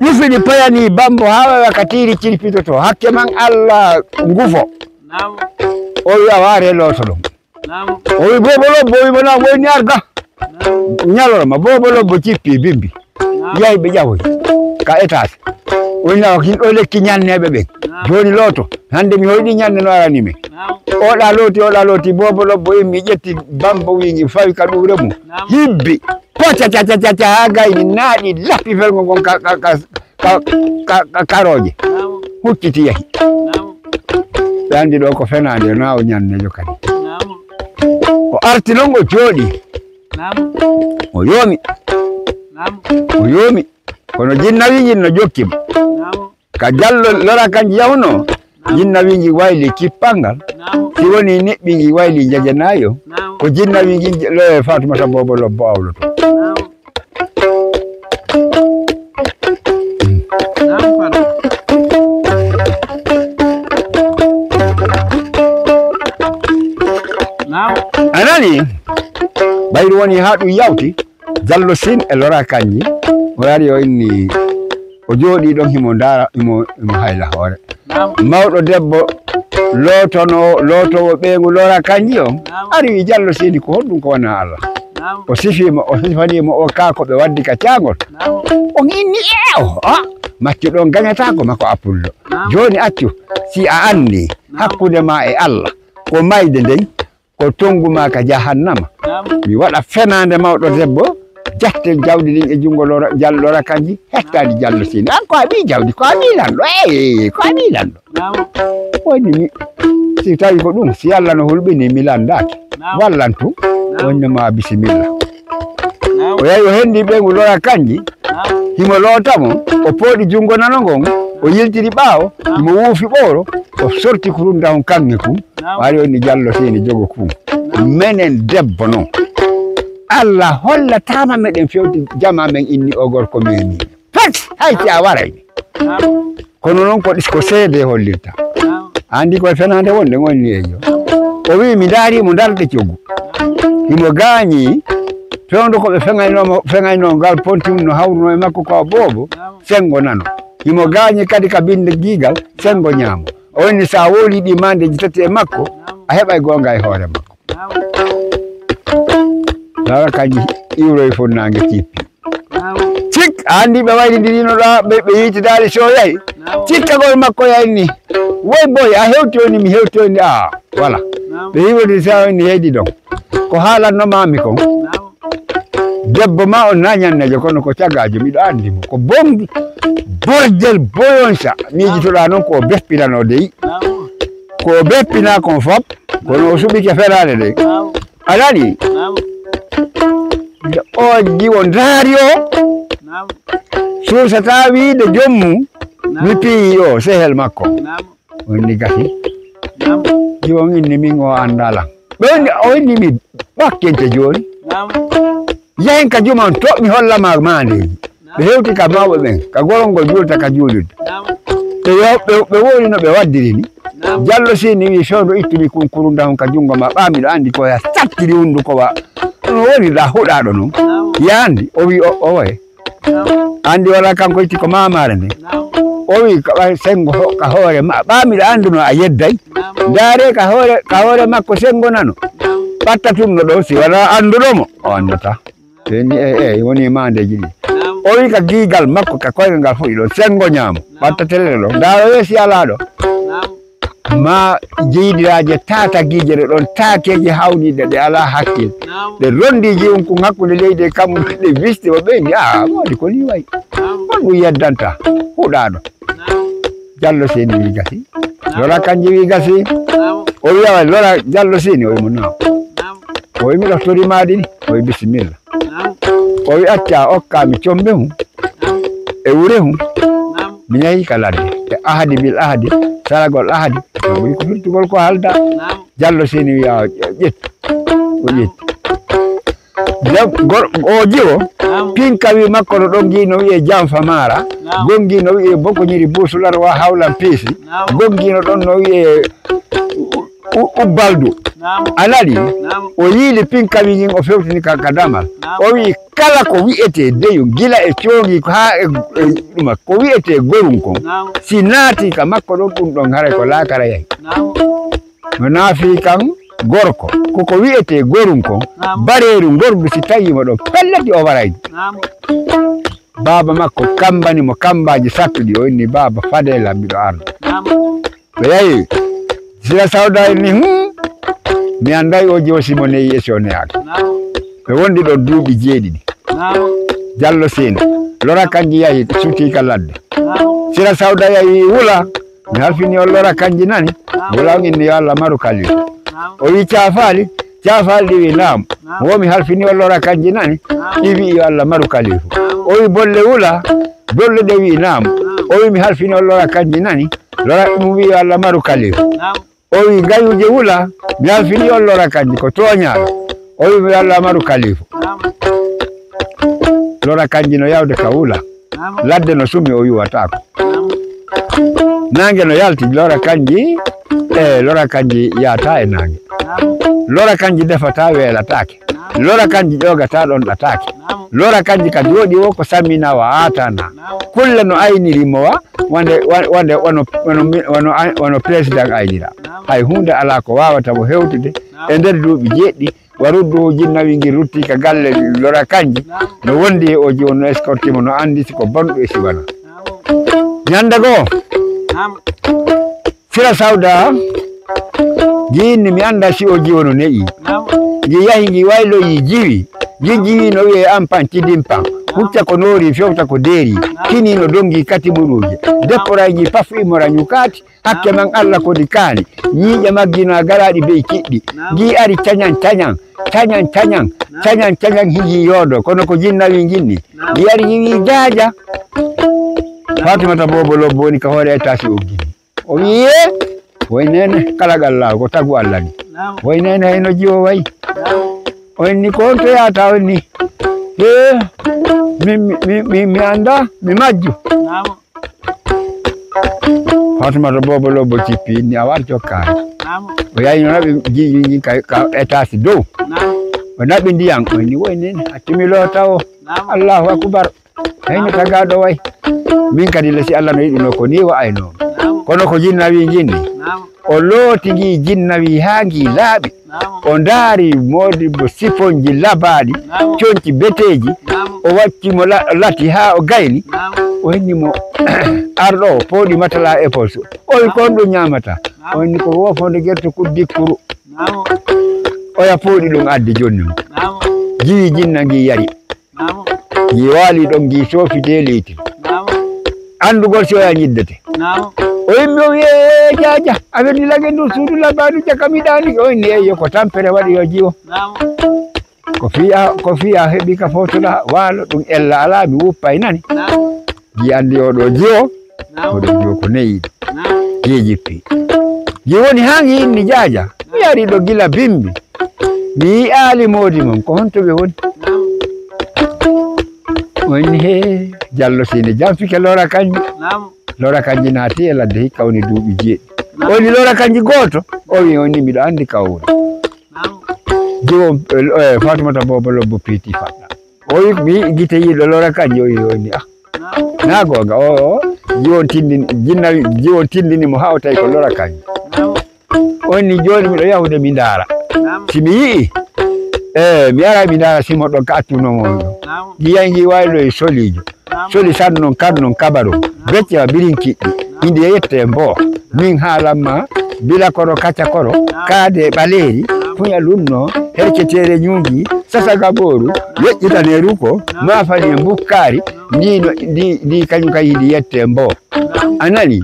Ƴufini payani bambo haa wawa ka tiiri cirpitoto. Hakke man Alla ngufo. O wi a waare looto ɗum. O wi boobo lobbo, o wi mo na woyni arda. Ñalorma boobo lobbo cippi bimbi. Yahi ɓe ƴawoyi ka étage. Woni na kin ɗo lekki ñanneɓe ɓen. Jooni looto. Hannde mi hoyɗi ñande no arani mi. Oɗa looti, oɗa looti, boobo lobbo immi ƴetti bambo wiñi fawi ka ɗuure mum. Hibbi. Poca caca caca haa gayni naaɗi lappi felgo ngon ka, ka, ka, ka, ka, ka karooje. Hucciti yahi. Ɓe anndi ɗo ko fenaande, na o ñannejo kadi. O arti non o jooɗi. O yoomi. O yoomi. Kono jinnawiiji no jokki mo. Ka Jallo lora kanji yahunoo, jinnawiiji wayli kippal ngal. Si woni niɓɓiiji wayli njejenaayo, ko jinnawiiji je-, loye Faatumata Boobo Lobbo awloto. A nani? Ɓayru woni haa ɗum yawti. Jallo Siin e lora kanji, o ari o inni, o jooɗii ɗon himo ndaara, himo, himo hayla hoore. Mawɗo debbo lootono, lootowo ɓeyngu lora kanji on, ari wi Jallo Siini ko honɗum ko wonaa Allah. O sifii mo, o sifanii mo o kaa ko ɓe waddi ka caangol. On inni e o, a, maccuɗo on gañataa ko makko a pullo. Jooni accu, si a anndi hakkunde ma e Allah, ko mayde nden, ko tongu ma ka jahannama. Mi waɗa fenaande mawɗo debbo, jatte jawdi ndin e junngo lora, Jallo lora kanji, hettaani Jallo Siini. An ko a ɓii jawdi, ko a ɓii lanɗo, eey, ko a ɓii lanɗo. Woni mi, si tawi ko ɗum, si Allah no hulɓini, mi lanndaaki. Naam. Wallan tun. Naam. Wonde ma bisimilla. Naam. O yahi o hendi ɓeyngu Lora Kanji. Naam. Himo loota mo, o pooɗi jungo nano ngon, o yiltiri ɓaawo, himo wuufi ɓooro, o sorti kurunda on kanŋe kun. Naam. O ari on ni Jallo Sini jogo kun. Naam. Menen debbo non. Allah hollataama meɗen fewti jama men inni o gorko memi. Pet! Hay si a waray. Naam. Kono non ko, ko seede hollirta. Naam. Andi koye fenaande wonde ngonni e yo. O wi mi ndaari mo ndarde coggu. Himo gaañi fewndo ko ɓe feŋayno mo, feŋayno ngal ponti no hawruno e makko ko boobo. Naam. Sengo nano. Himo gaañi kadi ka binde giigal sengo ñaamo. O inni sa wowli ɗi mandeji tati e makko, naam, a heɓay goonga e hoore makko. Naam. Lora Kanji iwroy funnaange cippi. Naam. Cik, a andi ɓe wayri ndirino ɗa, ɓe, ɓe yiitidaali so yayi. Naam. Cikkagol makko yayi ni. Woy boy, a hewti on ni, mi hewti on ni, a, wala. Naam. Ɓe iwrodi sa on ni heydi ɗon. Ko haalanno mami kon. Naam. Debbo ma on na ñannejo, kono ko cagaajo, miɗo andi mo. Ko bongi, borjel boyonsa. Miijitoɗa non ko o bespinano dey. Naam. Ko o bespina kon fop, kono o suɓike feraade dey. Naam. A nani? Naam. Nde o jiwo ndaari o, naam, suusata wiide jommu, naam, mi piyi o sehel makko. Naam. Wonni gasi. Naam. Jiwo min ni min o andalan. Ɓe wonni, o inni mi ɓakkinte jooni. Naam. Yahin ka juma on to mi holla ma maandeeji. Naam. Ɓe hewti ka mawɓe ɓen, ka gorol ngol juulta ka juulirde. Naam. Ɓe yo-, ɓe, ɓe woni no ɓe waddiri ni. Naam. Jallo Sini wi fewndo ittumi kunkurunda on ka jungo ma, ɓa miɗo andi ko ya sattiri hunduko wa. No woni ɗa huɗaɗo non. Naam. Yandi, o wi o, o waye. Naam. Andi wala kanko itti ko mamare nde. Naam. O wi ka ɓay sengo ho-, ka hoore ma, ɓa miɗo anduno a yedday. Naam. Ndaare ka hoore, ka hoore makko sengo nano. Naam. Ɓatta tun no ɗo si wala anduɗo mo, o andata. Ɓe ni, e, e, woni mandeji ɗi. Naam. O wi ka giigal makko, ka koygal ngal fuɗi ɗon, sengo ñaamo. Naam. Ɓatta tellere ɗon. Ndaa o yeesi alaa ɗo. Naam. Ma jeyɗiraaje taatagiije ɗe ɗon taakeeje hawniiɗe ɗe alaa hakkil. Naam. Ɗe ronndii jiwun kun hakkunde leydi e kammu ɗe wisti o ɓeydi. A, waɗi ko ni wayi. Naam. Ko ɗum yeddanta huɗaaɗo. Naam. Jallo Seni wi gasi. Naam. Lora Kanji wi gasi. Naam. O wi awa Lora Jallo Seni o wi mo naam. Naam. O wi miɗo tori maɗi ni. O wi bisimilla. Naam. O wi acca okka mi combe hum. Naam. E wure hum. Naam. Mi yahi ka ladde. E ahadi bil ahadi. Saragol ahadi. No ɓuri ko firtugol ko halda. Naam. Jallo Seni wi awa ƴettu. O ƴetti. Jam-, gor-, o jiwo, naam, pinkawi makko no ɗon gi no wi'e Janfa Mara, naam, gongi no wi'e Bokoñiri Busular wa Hawlan Piisi, naam, gongi no ɗon no wi'e U-, U-, Ubbaldu. Naam. A nani? Naam. O yiili pinkawi ngin o fewtini ka, ka damal. Naam. O wi'i kala ko wi'ete deyo gila e coongi ko haa e, e ɗuma, ko wi'ete gorum kon. Naam. Si naati ka makko ɗon ɗum ɗon haray ko laakara yahi. Naam. No naafi kan gorko, koko wi'etee gorum kon, naam, bareeru ngordu si tawii mo ɗon, pelleti o waray. Naam. Baaba makko kambani mo kambaaji sattuɗi, o inni, "Baaba, fadee lan, miɗo arda." Naam. Ɓe yahi, Sira Sawda inni, "Hmm, mi annday o jiwo si mo neyi e si o neyaaka." Naam. Ɓe wondi ɗon duuɓi jeeɗiɗi. Naam. Jallo Seen, Lora Kanji yahi, sutii ka ladde. Naam. Sira Sawda yahi wula, Mi halfini on Lora Kanji nani? Naam. Wala on inni yo Allah maru kalifu. Naam. O wi caafaali, caafaali ɗi wi naam. Naam. Wo mi halfini on Lora Kanji nani? Naam. Ɗi wi yo Allah maru kalifu. Naam. O wi bolle wula, bolle ɗe wi naam. Naam. O wi mi halfini on Lora Kanji nani? Lora ɗum wi yo Allah maru kalifu. Naam. O wi gayuje wula, mi halfini on Lora Kanji ko tooñaaɗo. O wi mi Allah maru kalifu. Naam. Lora Kanji no yawde ka wula. Naam. Ladde no sumi o yuwataako. Naam. Naange no yalti Lora Kanji, e Lora Kanji yaata e naange. Naam. Lora Kanji defata weelataake. Naam. Lora Kanji ƴoogata ɗon ɗataake. Naam. Lora Kanji ka jooɗi wo ko sammina wa aatana. Naam. Kulle no ayniri mo wa, wande, wa-, wande wano, wano mi-, wano ay-, wano président aynira. Naam. Hay huunde alaa ko waawata mo hewtude, naam, e nder duuɓi jeeɗiɗi, wa ruddu jinnawi ngi rutti ka galle Lora Kanji. Naam. No wondi e o jiwo no escorti mo, no anndi si ko bonɗo e si wala. Naam. Ñande goo, naam, Sira Sawda, ngi inni mi annda si o jiwo no ne'i. Naam. Ngi yahi ngi wayloyi jiwi. Jijji wi no wi'e ampan tidimpan. Hucca ko noori fewta ko deeri. Kini no dongi kati muruuje. Depporaji paf imora nyukaati. Hakke man Allah ko di kaani. Nyiiƴe maggi no a garaɗi bey kiɗɗi. Ngi ari cañan cañan. Cañan cañan. Cañan cañan hiji yoodo. Kono ko jinna wi jinni. Ngi ari wi jaaja. Fatimata Bobo Lobbo woni ka hoore e tasi o gini. O wiye, woy nene, kala galla ko tagu Allah ni. Woy nene, hayno jiwo way. O inni ko on to yata, o inni. He, mi, mi, mi, mi, mi anda, mi majju. Fatimata Bobo Lobbo cippi, inni a war jokkaani. O yahi no naɓi jiiji ka, ka étage dow. O naɓi ndiyan, o inni, woy nene, a timi lota o. Allahu akbar. Hayno tagaɗo way. Min kadi le si Allah no yiɗuno ko ni wa'ayno. Kono ko jinna wi jinni. O looti ngi jinna wi haa ngi laaɓi. O ndaari moodi bo siponji labaaɗi, conci beteeji. O wacci mo la-, lati haa o gayni. O henni mo arɗo o pooɗi matala e poso. O wi kon ɗum ñaamata. O henni ko wofonde gerto kuddikkuru. Oya pooɗi ɗum addi jonni mo. Jiwi jinna ngi yari. Ngi waali ɗon ngi soofi de leydi. Anndugol si oya ñiddete. O yimɓe o wiye, "Ee, jaaja, a welni lage ndu suudu labbaanu jaka mi ɗaani." O inni, "Eyyo, ko tampere waɗi yo jiwo." Ko fiya, ko fiya heɓi ka fowtoɗa waalo ɗum ella alaa mi wuppay nani. Ji anndi o ɗo jiwo. Oɗo jiwo ko neyi. Ji jippi. Ji woni haa ngi inni jaaja. Mi ari ɗo gila bimbi. Mi yi'aali moodi mon. Ko honto ɓe woni? Woni he jallo sine jamfike lora kanji. Lora kanji naati e ladde hikka woni duuɓi jeeɗi. Woni lora kanji gooto. O wi woni miɗo anndi ka o woni. Jiwo, eh, Fatumata Bobo Lobbo piiti faɗɗa. O wi, mi yi'i gite yiɗo lora kanji, o wi, o inni, "Ah, na goonga, o, o, jiwon tindini, jinna, jiwon tindini mo haa o tawi ko lora kanji." O inni, "Jooni miɗo yahude mi ndaara. Si mi yi'i, eh, mi ara mi ndaara si mo ɗon ka attuno mo ɗon." Ngi yahi ngi waylo e solijo. Soli sannon kannon kabaru. Becce wa birin kiɗɗi. Hindi yette mbo. Min haalamma bila koro kaca koro. Kaade ɓaleeri. Kuña lunno. Herketeere ñuugi. Sasaga booru. Weƴƴitaneeru ko. Maafani e mbukkaari. Ndi no, ndi, ndi kañum kay hindi yette mbo. A nani?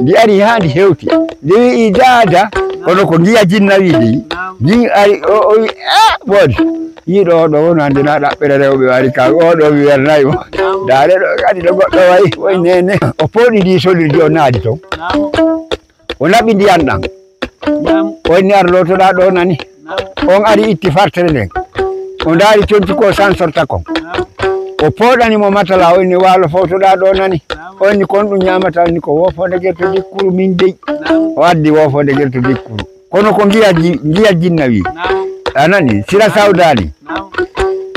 Ndi ari haa ndi hewti. Ndi wi'i daada. Kono ko ngiya jinna wi'i ndi. Ndi ari o, o wi, "Ah, bon." Yiɗo oɗo wonande na ɗaɓɓere rewɓe wari ka oɗo mi welnayi mo. Ndaare ɗo kadi ɗo goɗɗo wayi woy nene. O pooɗi ndi solirde o naadi ton. O naɓi ndiyan ɗan. O inni ar lotoɗa ɗo nani. On ari itti fartere nden. O ndaari conti ko san sorta kon. O pooɗani mo matala o inni waalo fowtoɗa ɗo nani. O inni kon ɗum ñamata o inni ko wofonde gerto dikkuru min dey. O addi wofonde gerto dikkuru. Kono ko ngiya ji-, ngiya jinna wi. Naam. A nani? Sira sawdani. Naam.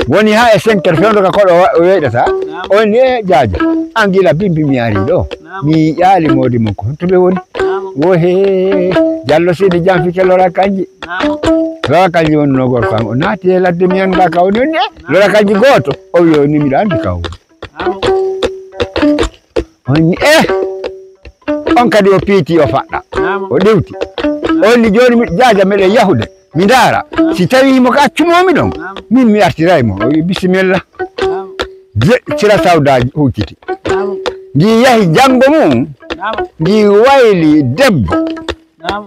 Woni ha e cinq heures fewndo ka koɗo wa-, o weɗata. Naam. O ni e jaajo. An gila bimbi mi ari ɗo. Naam. Mi yaali modi mon ko to ɓe woni. Naam. Wo he. Jallo sidi jam fike lora kanji. Naam. Lora kanji woni no gorko am. O naati e ladde mi anda ka woni on e. Naam. Lora kanji goto. O wi o ni miɗo andi ka woni. Naam. O inni, "Eh!" On kadi o piiti, o faɗɗa. Naam. O ɗewti. O inni, "Jooni mi jaaja meɗen yahude. Mi ndaara. Naam. Si tawii himo ka accumoo mi ɗon, naam, min mi artiray mo." O wi, "Bisimilla." Naam. Je-, sira sawdaaji hucciti. Naam. Ndi yahi janngo mum, naam, ndi wayli debbo. Naam.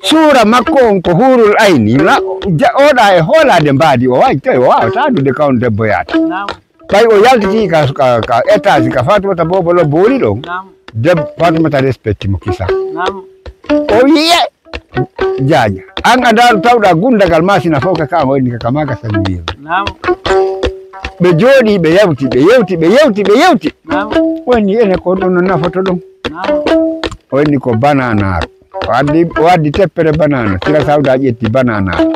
Suura makko on ko huurul ayni. Na-, ja-, oɗa e hoolaade mbaadi. O wawi tawi o waawata andude ka on debbo yaata. Naam. Ɓay o yaltiti ka, ka, ka étage ka Fatumata Bobo Lobbo woni ɗon. Naam. Deb-, Fatumata respecti mo kisa. Naam. O wiye, "Jaaja, an a ndaaro tawɗa gundagal ma sina fof ka ka woni ka kama ka sami wiye." Naam. Ɓe jooɗi, ɓe yawti, ɓe yewti, ɓe yewti, ɓe yewti. Naam. Woni ene ko ɗum no nafoto ɗum. Naam. O inni ko bananaaru. O addi, o addi teppere banana, sira sawda ƴetti bananaaru.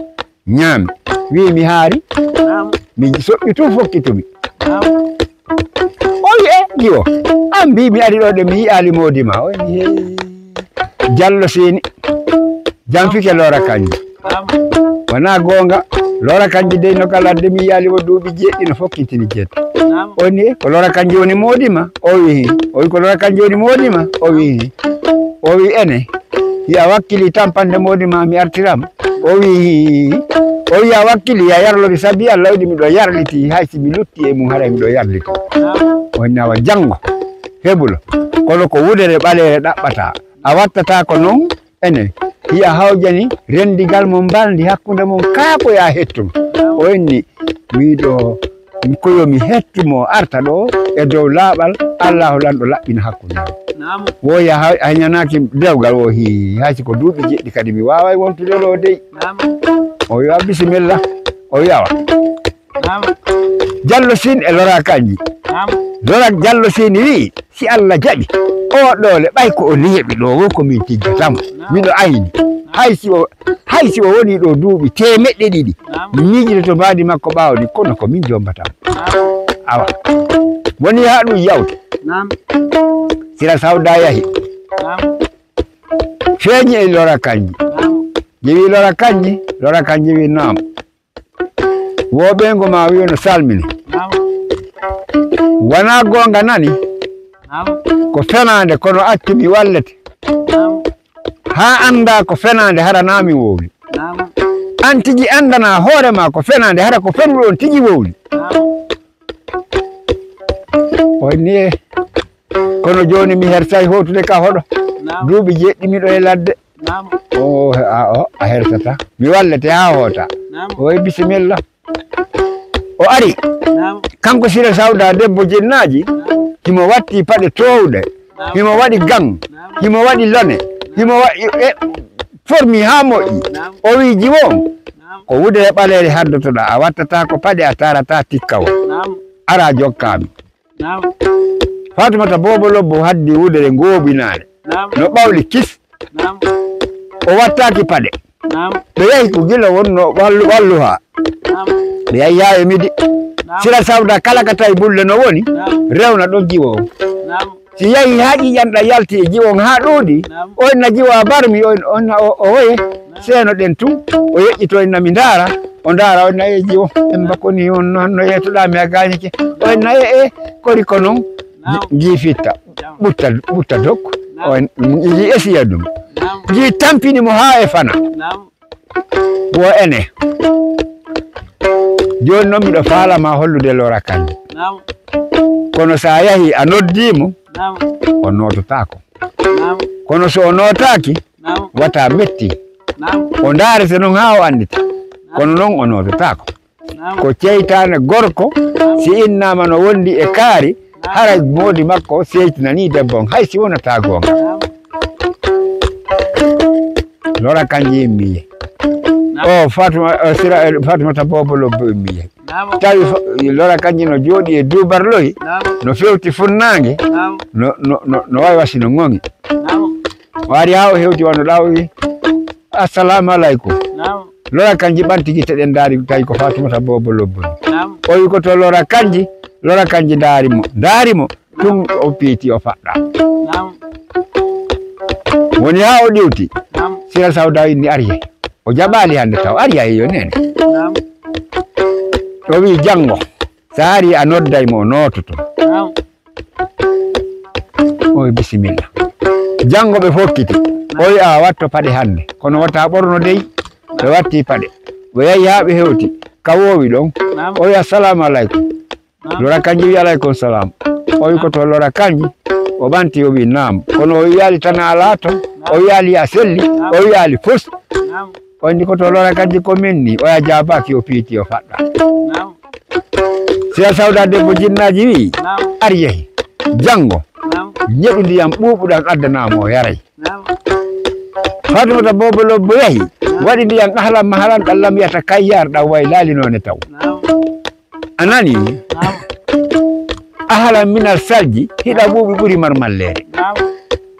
Ñaami. Wi'i mi haari. Naam. Mi soƴƴi tun fokkitumi. Naam. O wi'e, "Jiwo, an mbi mi ari ɗo de mi yi'aali moodi ma." O wi'i, "Hee, Jallo Sini. Jam fike Lora Kanji." Naam. Wona goonga. Lora Kanji dey no kala de mi yi'aali mo duuɓi jeeɗi no fokkitini jeet. Naam. O ni, "Ko Lora Kanji woni moodi ma?" O wi'i, o wi'i, "Ko Lora Kanji woni moodi ma?" O wi'i, o wi'i, "Ene." Hiya wakkili tampande moodi ma mi artiram. O wi, o wi a wakkili ya yarlori sabi Allah o wi miɗo yarliti hay si mi lutti e mum haray miɗo yarliti. O inni awa janngo heɓulo. Kono ko wudere ɓaleere ɗaɓɓata. A wattata ko non ene. Hiya hawjani renndigal mo mbalndi hakkunde mum kaa ko ya hettuno. O inni wiiɗo ko yo mi hettu mo arta ɗo e dow laaɓal Allahu lanɗo laɓɓina hakkunde. Naam. Wo ya ha-, a ñanaaki dewgal wo hi, hay si ko duuɓi jeɗɗi kadi mi waaway wontude ɗo dey. Naam. O wi'a bisimilla. O wi'a wa. Naam. Jallo Siin e Lora Kanji. Naam. Lora Jallo Siin wi'i si Allah jaɓi o ɗoole ɓay ko o neeɓi ɗo wo ko min tijjata mo. Naam. Miɗo ayni. Naam. Hay si o Hay si o woni ɗo duuɓi teemeɗɗe ɗiɗi, naam, mi miijidoto mbaadi makko ɓaawo ɗi, kono ko min jombatamo. Naam. Awa. Woni haa ɗum yawti. Naam. Sira Sawda yahi. Naam. Feeñi e Lora Kanji. Naam. Jewi Lora Kanji, Lora Kanji wi naam. Wo ɓeyngu ma wi'u no salmini. Naam. Wona goonga nani? Naam. Ko fenaande, kono accu mi wallete. Naam. Haa annda ko fenaande, hara na mi wowli. Naam. An tigi anndana hoore ma ko fenaande, hara ko fenuɗo on tigi wowli. Naam. O inni e, kono jooni mi hersay hootude ka hoɗo. Naam. Duuɓi jeɗɗi miɗo e ladde. Naam. O, a, o, a hersata. Mi wallete haa hoota. Naam. O wi'i, bisimilla. O ari. Naam. Kanko Sira Sawda, debbo jinnaaji, naam, himo watti paɗe toowɗe, naam, himo waɗi gang, naam, himo waɗi lone, naam, himo wa-, e, formi haa moƴƴi. Naam. O wi'i, jiwo on, naam, ko wudere ɓaleere haddotoɗaa, a wattata ko paɗe, a taarata tikkawol. Naam. Ara jokkaa mi. Naam. Faatumata Boobo Lobbo haddi wudere ngooɓinaare. Naam. No ɓawli kis. Naam. O wattaaki paɗe. Naam. Ɓe yahi ko gila wonno wallu, wallu haa. Naam. Ɓe yahi haa e midi. Naam. Sira Sawda kala ka tawi bulle no woni, naam, rewna ɗon jiwo on. Naam. Si yahi haa ƴiƴan ɗan yalti e jiwo on haa ɗuuɗi, naam, o inna jiwo a barmi, o in-, o inna o, o woye. Seeno ɗen tun, o yeƴƴito inna mi ndaara, o ndaara o inna e jiwo, en mbakoni on no, no yeetoɗaa mi a gaañike. O inna e, e, kori ko non, naam, nji-, nji fitta, ɓutta, ɓutta dokku, naam, o in-, nji esiya ɗum. Naam. Nji tampini mo haa e fana. Naam. Wo ene. Jooni non miɗo faala ma hollude Lora Kanji. Naam. Kono sa yahi a noddi mo, naam, o noototaako. Naam. Kono so o nootaaki, naam, wata metti. Naam. O ndaarete non haa o anndita. Naam. Kono non o noototaako. Naam. Ko ceytaane gorko, naam, si innama no wondi e kaari, naam, haray moodi makko seytinani debbo on, hay si wonata goonga. Naam. Lora Kanji immiye. Naam. O Fatuma, o Sira, Fatumata Boobo Lobbo immiye. Naam. Tawi fa-, Lora Kanji no jooɗi e duubarlohi, naam, no fewti funnaange, naam, no, no, no, no wayi wasi no ŋoŋi. Naam. O ari haa o hewti wano ɗaa o wi, "Assalamu alaikum." Naam. Lora Kanji ɓanti gite ɗen ndaari tawi ko Fatumata Boobo Lobbo ni. Naam. O wi ko to Lora Kanji, Lora Kanji ndaari mo, ndaari mo, tun o piiti o faɗɗa. Naam. Woni haa o ɗiwti. Naam. Sira Sawda inni ariye. O jaɓaali hannde taw, ari yahi yo nene. Naam. O wi'i, "Janngo, so a ari a nodday mo, o noototo." Naam. O wi'i, "Bisimilla." Janngo ɓe fokkiti. O wi'i, "A watto paɗe hannde, kono wata ɓorno dey." Ɓe watti paɗe. Ɓe yahi haa ɓe hewti. Ka woowi ɗon. Naam. O wi'i, "Assalamu alaikum." Naam. Lora Kanji wi'i, "Alaikum salam." O wi'i, "Ko to Lora Kanji?" O ɓanti, o wi'i, "Naam." Kono o wi'aali tan a laato. Naam. O wi'aali a selli. Naam. O wi'aali fus. Naam. O inni, "Ko to Lora Kanji ko min ni?" Oya jaabaaki, o piiti, o faɗɗa. Naam. Sira Sawda debbo jinnaaji wi'i, naam, "Ar yehi. Janngo, naam, nyeɗu ndiyam ɓuuɓuɗam addanaa mo o yaray." Naam. Fatumata Boobo Lobbo yahi, naam, waɗi ndiyam ahlan mahalan ɗan lam yata kayyar ɗan waylaali noone taw. Naam. A nani? Naam. Ahlan minal salji, hiɗa ɓuuɓi ɓuri marmalleere. Naam.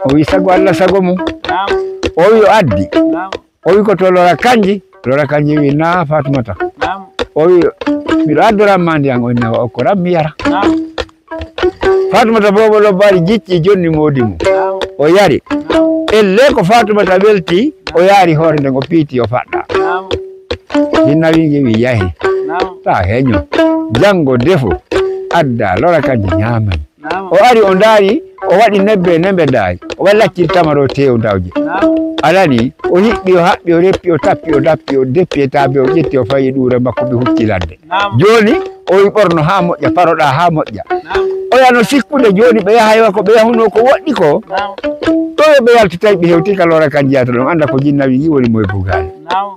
O wi'i, "Sago Allah, sago mum." Naam. O wi'i, o addi. Naam. O wi'i, "Ko to Lora Kanji?" Lora Kanji wi'i, "Naa Fatumata." Naam. O wi'i, "Miɗo addoran ma ndiyam." O wi'i, "Nawa okkoram mi yara." Naam. Fatumata Boobo Lobbo ari jicci jonni moodi mum. Naam. O yari. Naam. Elle ko Fatumata welti, o yaari hoore nden o piiti o faɗɗa. Naam. Hinna wi'i nge wi'i, "Yahi." Naam. Ta heño. Janngo defu. Adda Lora Kanji ñaamay. Naam. O ari o ndaari, o waɗi nebbe nembe daay. O waɗi lacciri tamaro tew dawje. Naam. Alani, o hiɓɓi, o haɓɓi, o reppi, o tappi, o dappi, o deppi e taabe, o ƴetti, o fayi ɗuure makko, ɓe hucci ladde. Naam. Jooni, o wi ɓorno haa moƴƴa, paroɗa haa moƴƴa. Naam. Oya no sikkude jooni ɓe yahay wa ko ɓe yahunoo ko woɗɗi ko. Naam. To yo ɓe yaltu tawi ɓe hewti ka Lora Kanji yata ɗon, annda ko jinnawi ngi woni moye bugaali. Naam.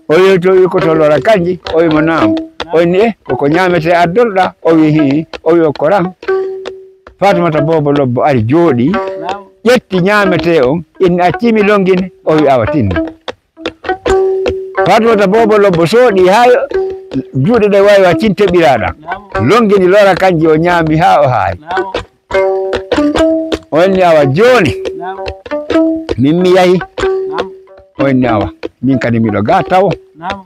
O yewti, o wi ko to Lora Kanji, o wi mo naam. Naam. O inni, "Eh, koko ñaametee addorɗa?" O wi, "Hii." O wi, "O koran." Fatumata Boobo Lobbo ari jooɗi, naam, ƴetti ñaametee on, inni, "Accii mi longine." O wi, "Awa tinni." Fatumata Boobo Lobbo sooɗi haa juuɗe ɗe wayi wa cinte ɓiraaɗam. Naam. Longini Lora Kanji o ñaami haa o haayi. Naam. O inni, "Awa jooni, naam, min mi yahi." Naam. O inni, "Awa, min kadi miɗo gaa tawo." Naam.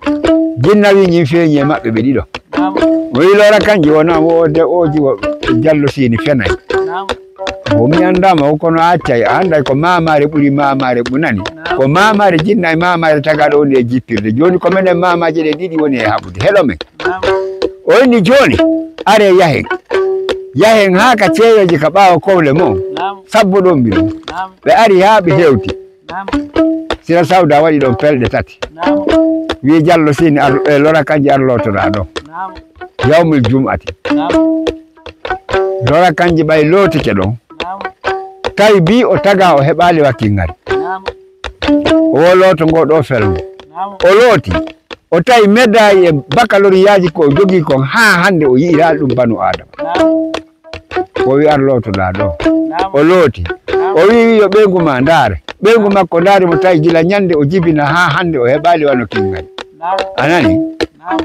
Jinnawi ñin feeñi e maɓɓe ɓe ɗiɗo. Naam. O wi Lora Kanji o naam o de o jiwo Jallo Siini fenay. Naam. O mi anndaama o kono a accay, a annday ko maamaare ɓuri maamaare ɓunani. Naam. Ko maamaare jinna e maamaare tagaaɗo woni e jippirde. Jooni ko menen maamaaje ɗe ɗiɗi woni e haɓude. Heɗo men. Naam. O inni jooni, are yahen. Yahen haa ka ceeyooji ka ɓaawo kowle mon. Naam. Sabbo ɗon mbiɗon. Naam. Ɓe ari haa ɓe hewti. Naam. Sira Sawda waɗi ɗon pelɗe tati. Naam. Wi Jallo Siini ar-, e Lora Kanji ar lootoɗaa ɗo. Naam. Yawmul jum'ati. Naam. Lora Kanji ɓay lootike ɗon. Naam. Tawi bi o taga o heɓaali wakki ngari. Naam. O looto ngo ɗo felgo. Naam. O looti. O tawi medaayi e bakaloriyaaji ko o jogii kon haa hannde o yi'iraali ɗum banu Aadama. Naam. O wi ar lootoɗaa ɗo. Naam. O looti. Naam. O wi, wi yo ɓeyngu ma ndaare. Ɓeyngu makko ndaari mo tawi gila ñande o jibina haa hannde o heɓaali wano kinngal. Naam. A nani? Naam.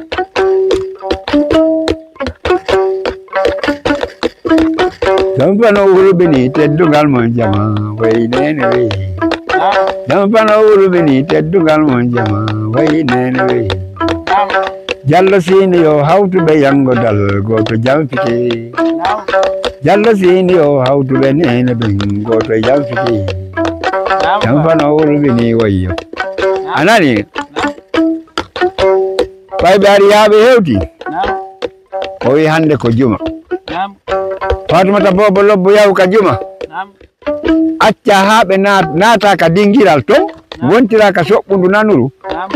Jampano wulbini teddungal mon jama, way nene wey. Jampano wulbini teddungal mon jama, way nene wey. Jallo Siini yo hawtuɓe yangodal, gooto jamfike. Jallo Siini yo hawtuɓe nene ɓen, gooto jamfike. Jampano wulbini wayyo. A nani? Ɓay ɓe ari haa ɓe hewti. Naam. O wi hannde ko juma. Naam. Fatumata Boobo Lobbo yahu ka juma. Naam. Acca haa ɓe naat-, naata ka dingiral ton, naam, wontira ka soɓɓundu nanuru. Naam.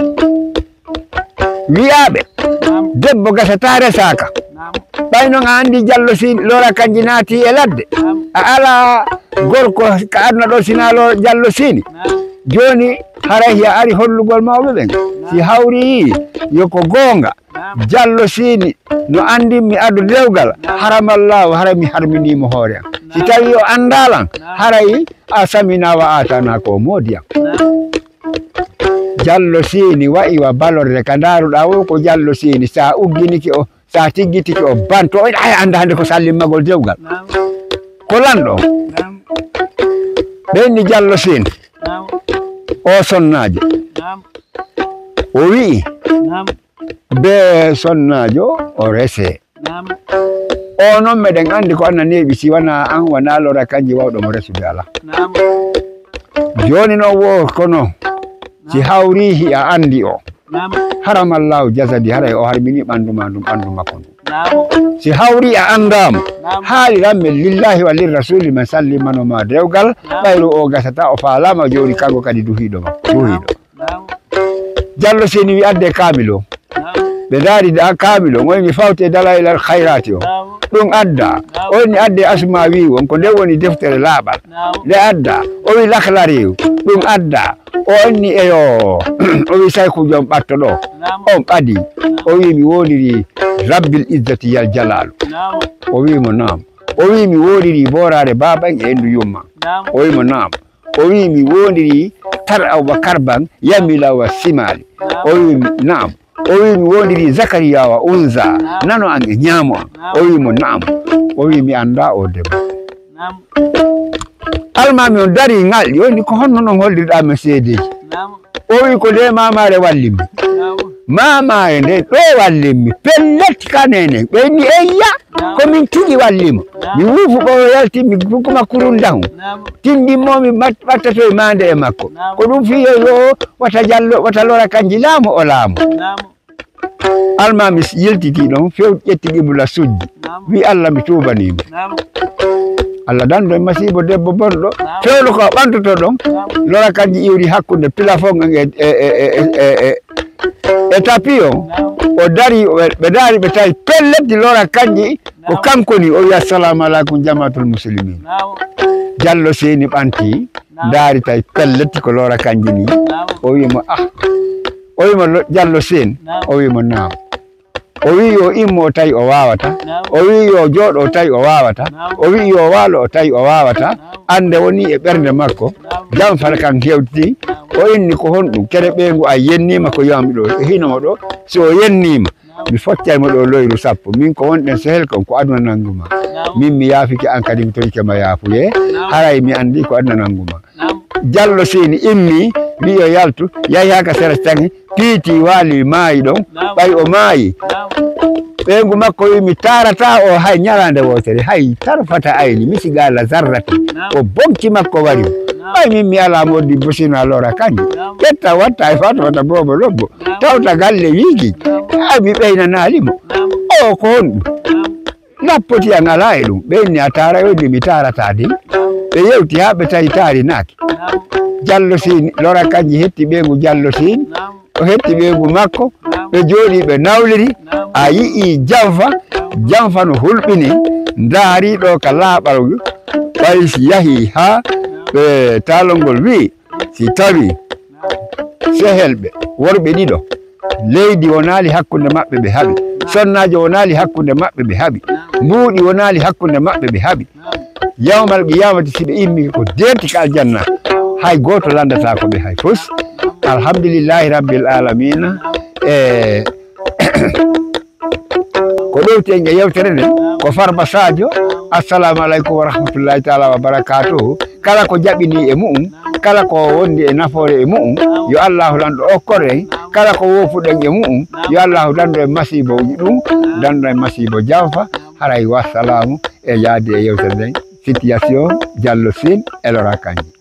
Wi'aaɓe, naam, debbo gasata resaaka. Naam. Ɓay non a anndi Jallo Siini, Lora Kanji naati e ladde. Naam. A alaa gorko ka aduna ɗo sinaa Lo-, Jallo Siini. Naam. Jooni haray hiya ari hollugol mawɓe ɓen. Naam. Si hawri yo ko goonga. Naam. Jallo Siini, no anndin mi ado dewgal, naam, haramallahu, haray mi harminii mo hoore am. Si, naam, tawi o anndaa lan, naam, haray a saminaa wa aatana ko o moodi am. Naam. Jallo Siini wa'i wa balorde ka ndaaruɗaa wo ko Jallo Siini, sa ugginike o, sa tiggitike o banto, o ay annda hannde ko sallimmagol dewgal. Naam. Ko lanɗo. Naam. Ɓe inni Jallo Siini. Naam. O sonnaajo. Naam. O wi'i. Naam. Be sonnaajo o rese. Naam. O non meɗen anndi ko anna neeɓi si wanaa an, wanaa Lora Kanji wawɗo mo resude alaa. Naam. Jooni non wo kono si, naam, hawri hiya anndi o. Naam. Haramallahu jasadi, haray o harmini ɓanndu ma ndun, ɓanndu makko ndun. Naam. Si hawri a anndaa mo, naam, haaliran men lillahi wa lirrasuli men sallimano ma dewgal, naam, ɓayru o gasata o faalaama jooni kanko kadi duhiiɗo ma, duhiiɗo. Naam. Jallo Siini wi adde kaamil o. Naam. Ɓe ndaari da kaamil o, o inni fawte Dalaa'ilal Khayraati o. Naam. Ɗum adda. Naam. O inni adde Asmaawi on, ko nde woni deftere laaɓal. Naam. Nde adda. O wi Lakhlari o. Ɗum adda. O inni eyo. O wi Sayku Joom Ɓatto ɗo. Naam. On ɓadi. Naam. O wi mi wondiri Rabbil Izzati Yal Jalaalu. Naam. O wi mo naam. O wi mi wondiri booraare baaban e endu yumma. Naam. O wi mo naam. O wi mi wondiri Tar'a wa Karban, Yamila wa Simali. Naam. O wi mi, naam. O wi mi wondiri Zakariya wa Unza, naam, nano an e ñaamo an. Naam. O wi mo naam. O wi mi anndaa o debbo. Naam. Almaami on dari ŋalɗi, o inni ko honno non hollirɗaa men seedeeji? Naam. O wi ko nde maamaare wallimmi. Naam. Maamaare nde ɗo wallimmi. Pellet ka nene. Ɓe inni eyya. Naam. Ko min tigi walli mo. Naam. Mi wuufu ɓooyo yalti, mi kuma kurundahu. Naam. Tindimmo mi mat-, ɓattatoy maande e makko. Naam. Ko ɗum fii yo, yo wata Jallo, wata Lora Kanji laamu o laamu. Naam. Almaami yiltiti ɗon, few ƴetti qibla sujji. Naam. Wi Allah mi tuubanii mo. Naam. Allah dandu en masiibo debbo bonɗo. Fewndo ko ɓantoto ɗon. Lora kanji iwri hakkunde plafond e, e, e, e, e, e, e tapi o. O dari, o, ɓe daari, ɓe tawi pellet Lora kanji ko kanko ni. O wi, "Assalamu alaikum jama'atul muslimin." Jallo Seni ɓanti, daari tawi pellet ko Lora kanji ni. O wi mo, "Ah." O wi mo, "Lo-, Jallo Seni?" O wi mo, "Naam." O wi yo immo, o tawi o wawata. O wi yo jooɗo, o tawi o wawata. O wi yo waalo, o tawi o wawata. Ande woni e ɓernde makko. Jam fala kan hewti. O inni, "Ko honɗum? Kere ɓeyngu a yennima ko yami ɗo, e hino mo ɗo. So o yennima, mi foccay mo ɗo loyru sappo. Min ko wonɗen sehel kon, ko aduna nangu ma. Min mi yaafike, an kadi mi torike ma yaafuye. Haray mi andi ko aduna nangu ma." Jallo Seni immi, wi yo yaltu, yahi haa ka sera caŋi, piiti, waali, maayi ɗon. Ɓay o maayi, ɓeyngu makko wi, "Mi taarata o hay ñalaande wootere, hay tarfata ayni, misigaala zarrati." O bonki makko wari. "Ɓay min mi alaa modibbo sino a Lora kanji. Ƴetta watta e Fatumata Boobo Lobbo, tawta galle wiigi. Ay, mi ɓeynanaali mo. O ko honɗum? Nappoti an alaa e ɗum." Ɓe inni, "A taara?" O inni, "Mi taarata de." Ɓe yewti haa ɓe tawi taarinaaki. Jallo Seni, Lora kanji hetti ɓeyngu Jallo Seni. O hetti ɓeyngu makko. Ɓe jooɗi, ɓe nawliri. A yi'i Janfa, Janfa no hulɓini. Ndaari ɗo ka laaɓal, ɓay si yahi haa ɓe taalol ngol wi, si tawi sehelɓe worɓe ɗiɗo, leydi wonaali hakkunde maɓɓe, ɓe haɓi. Sonnaajo wonaali hakkunde maɓɓe, ɓe haɓi. Mbuuɗi wonaali hakkunde maɓɓe, ɓe haɓi. Yawmal qiyamati, si ɓe immi ko deenti ka aljanna, hay gooto landataako ɓe hay fus. Alhamdulillahi rabbil alamina. E ko ɗowti en e yewtere nden ko Farba Sadio. Assalamu alaikum wa rahmatullahi taala wa barakatuhu. Kala ko jaɓini e mu'um, kala ko wondi e nafoore e mu'um, yo Allahu lanɗo okkor en. Kala ko woofuɗen e mu'um, yo Allahu dandu en masiibooji ɗum, dandu en masiibo Janfa. Haray wassalaamu e yaade e yewtere nden, situation Jallo Seni e Lora kanji.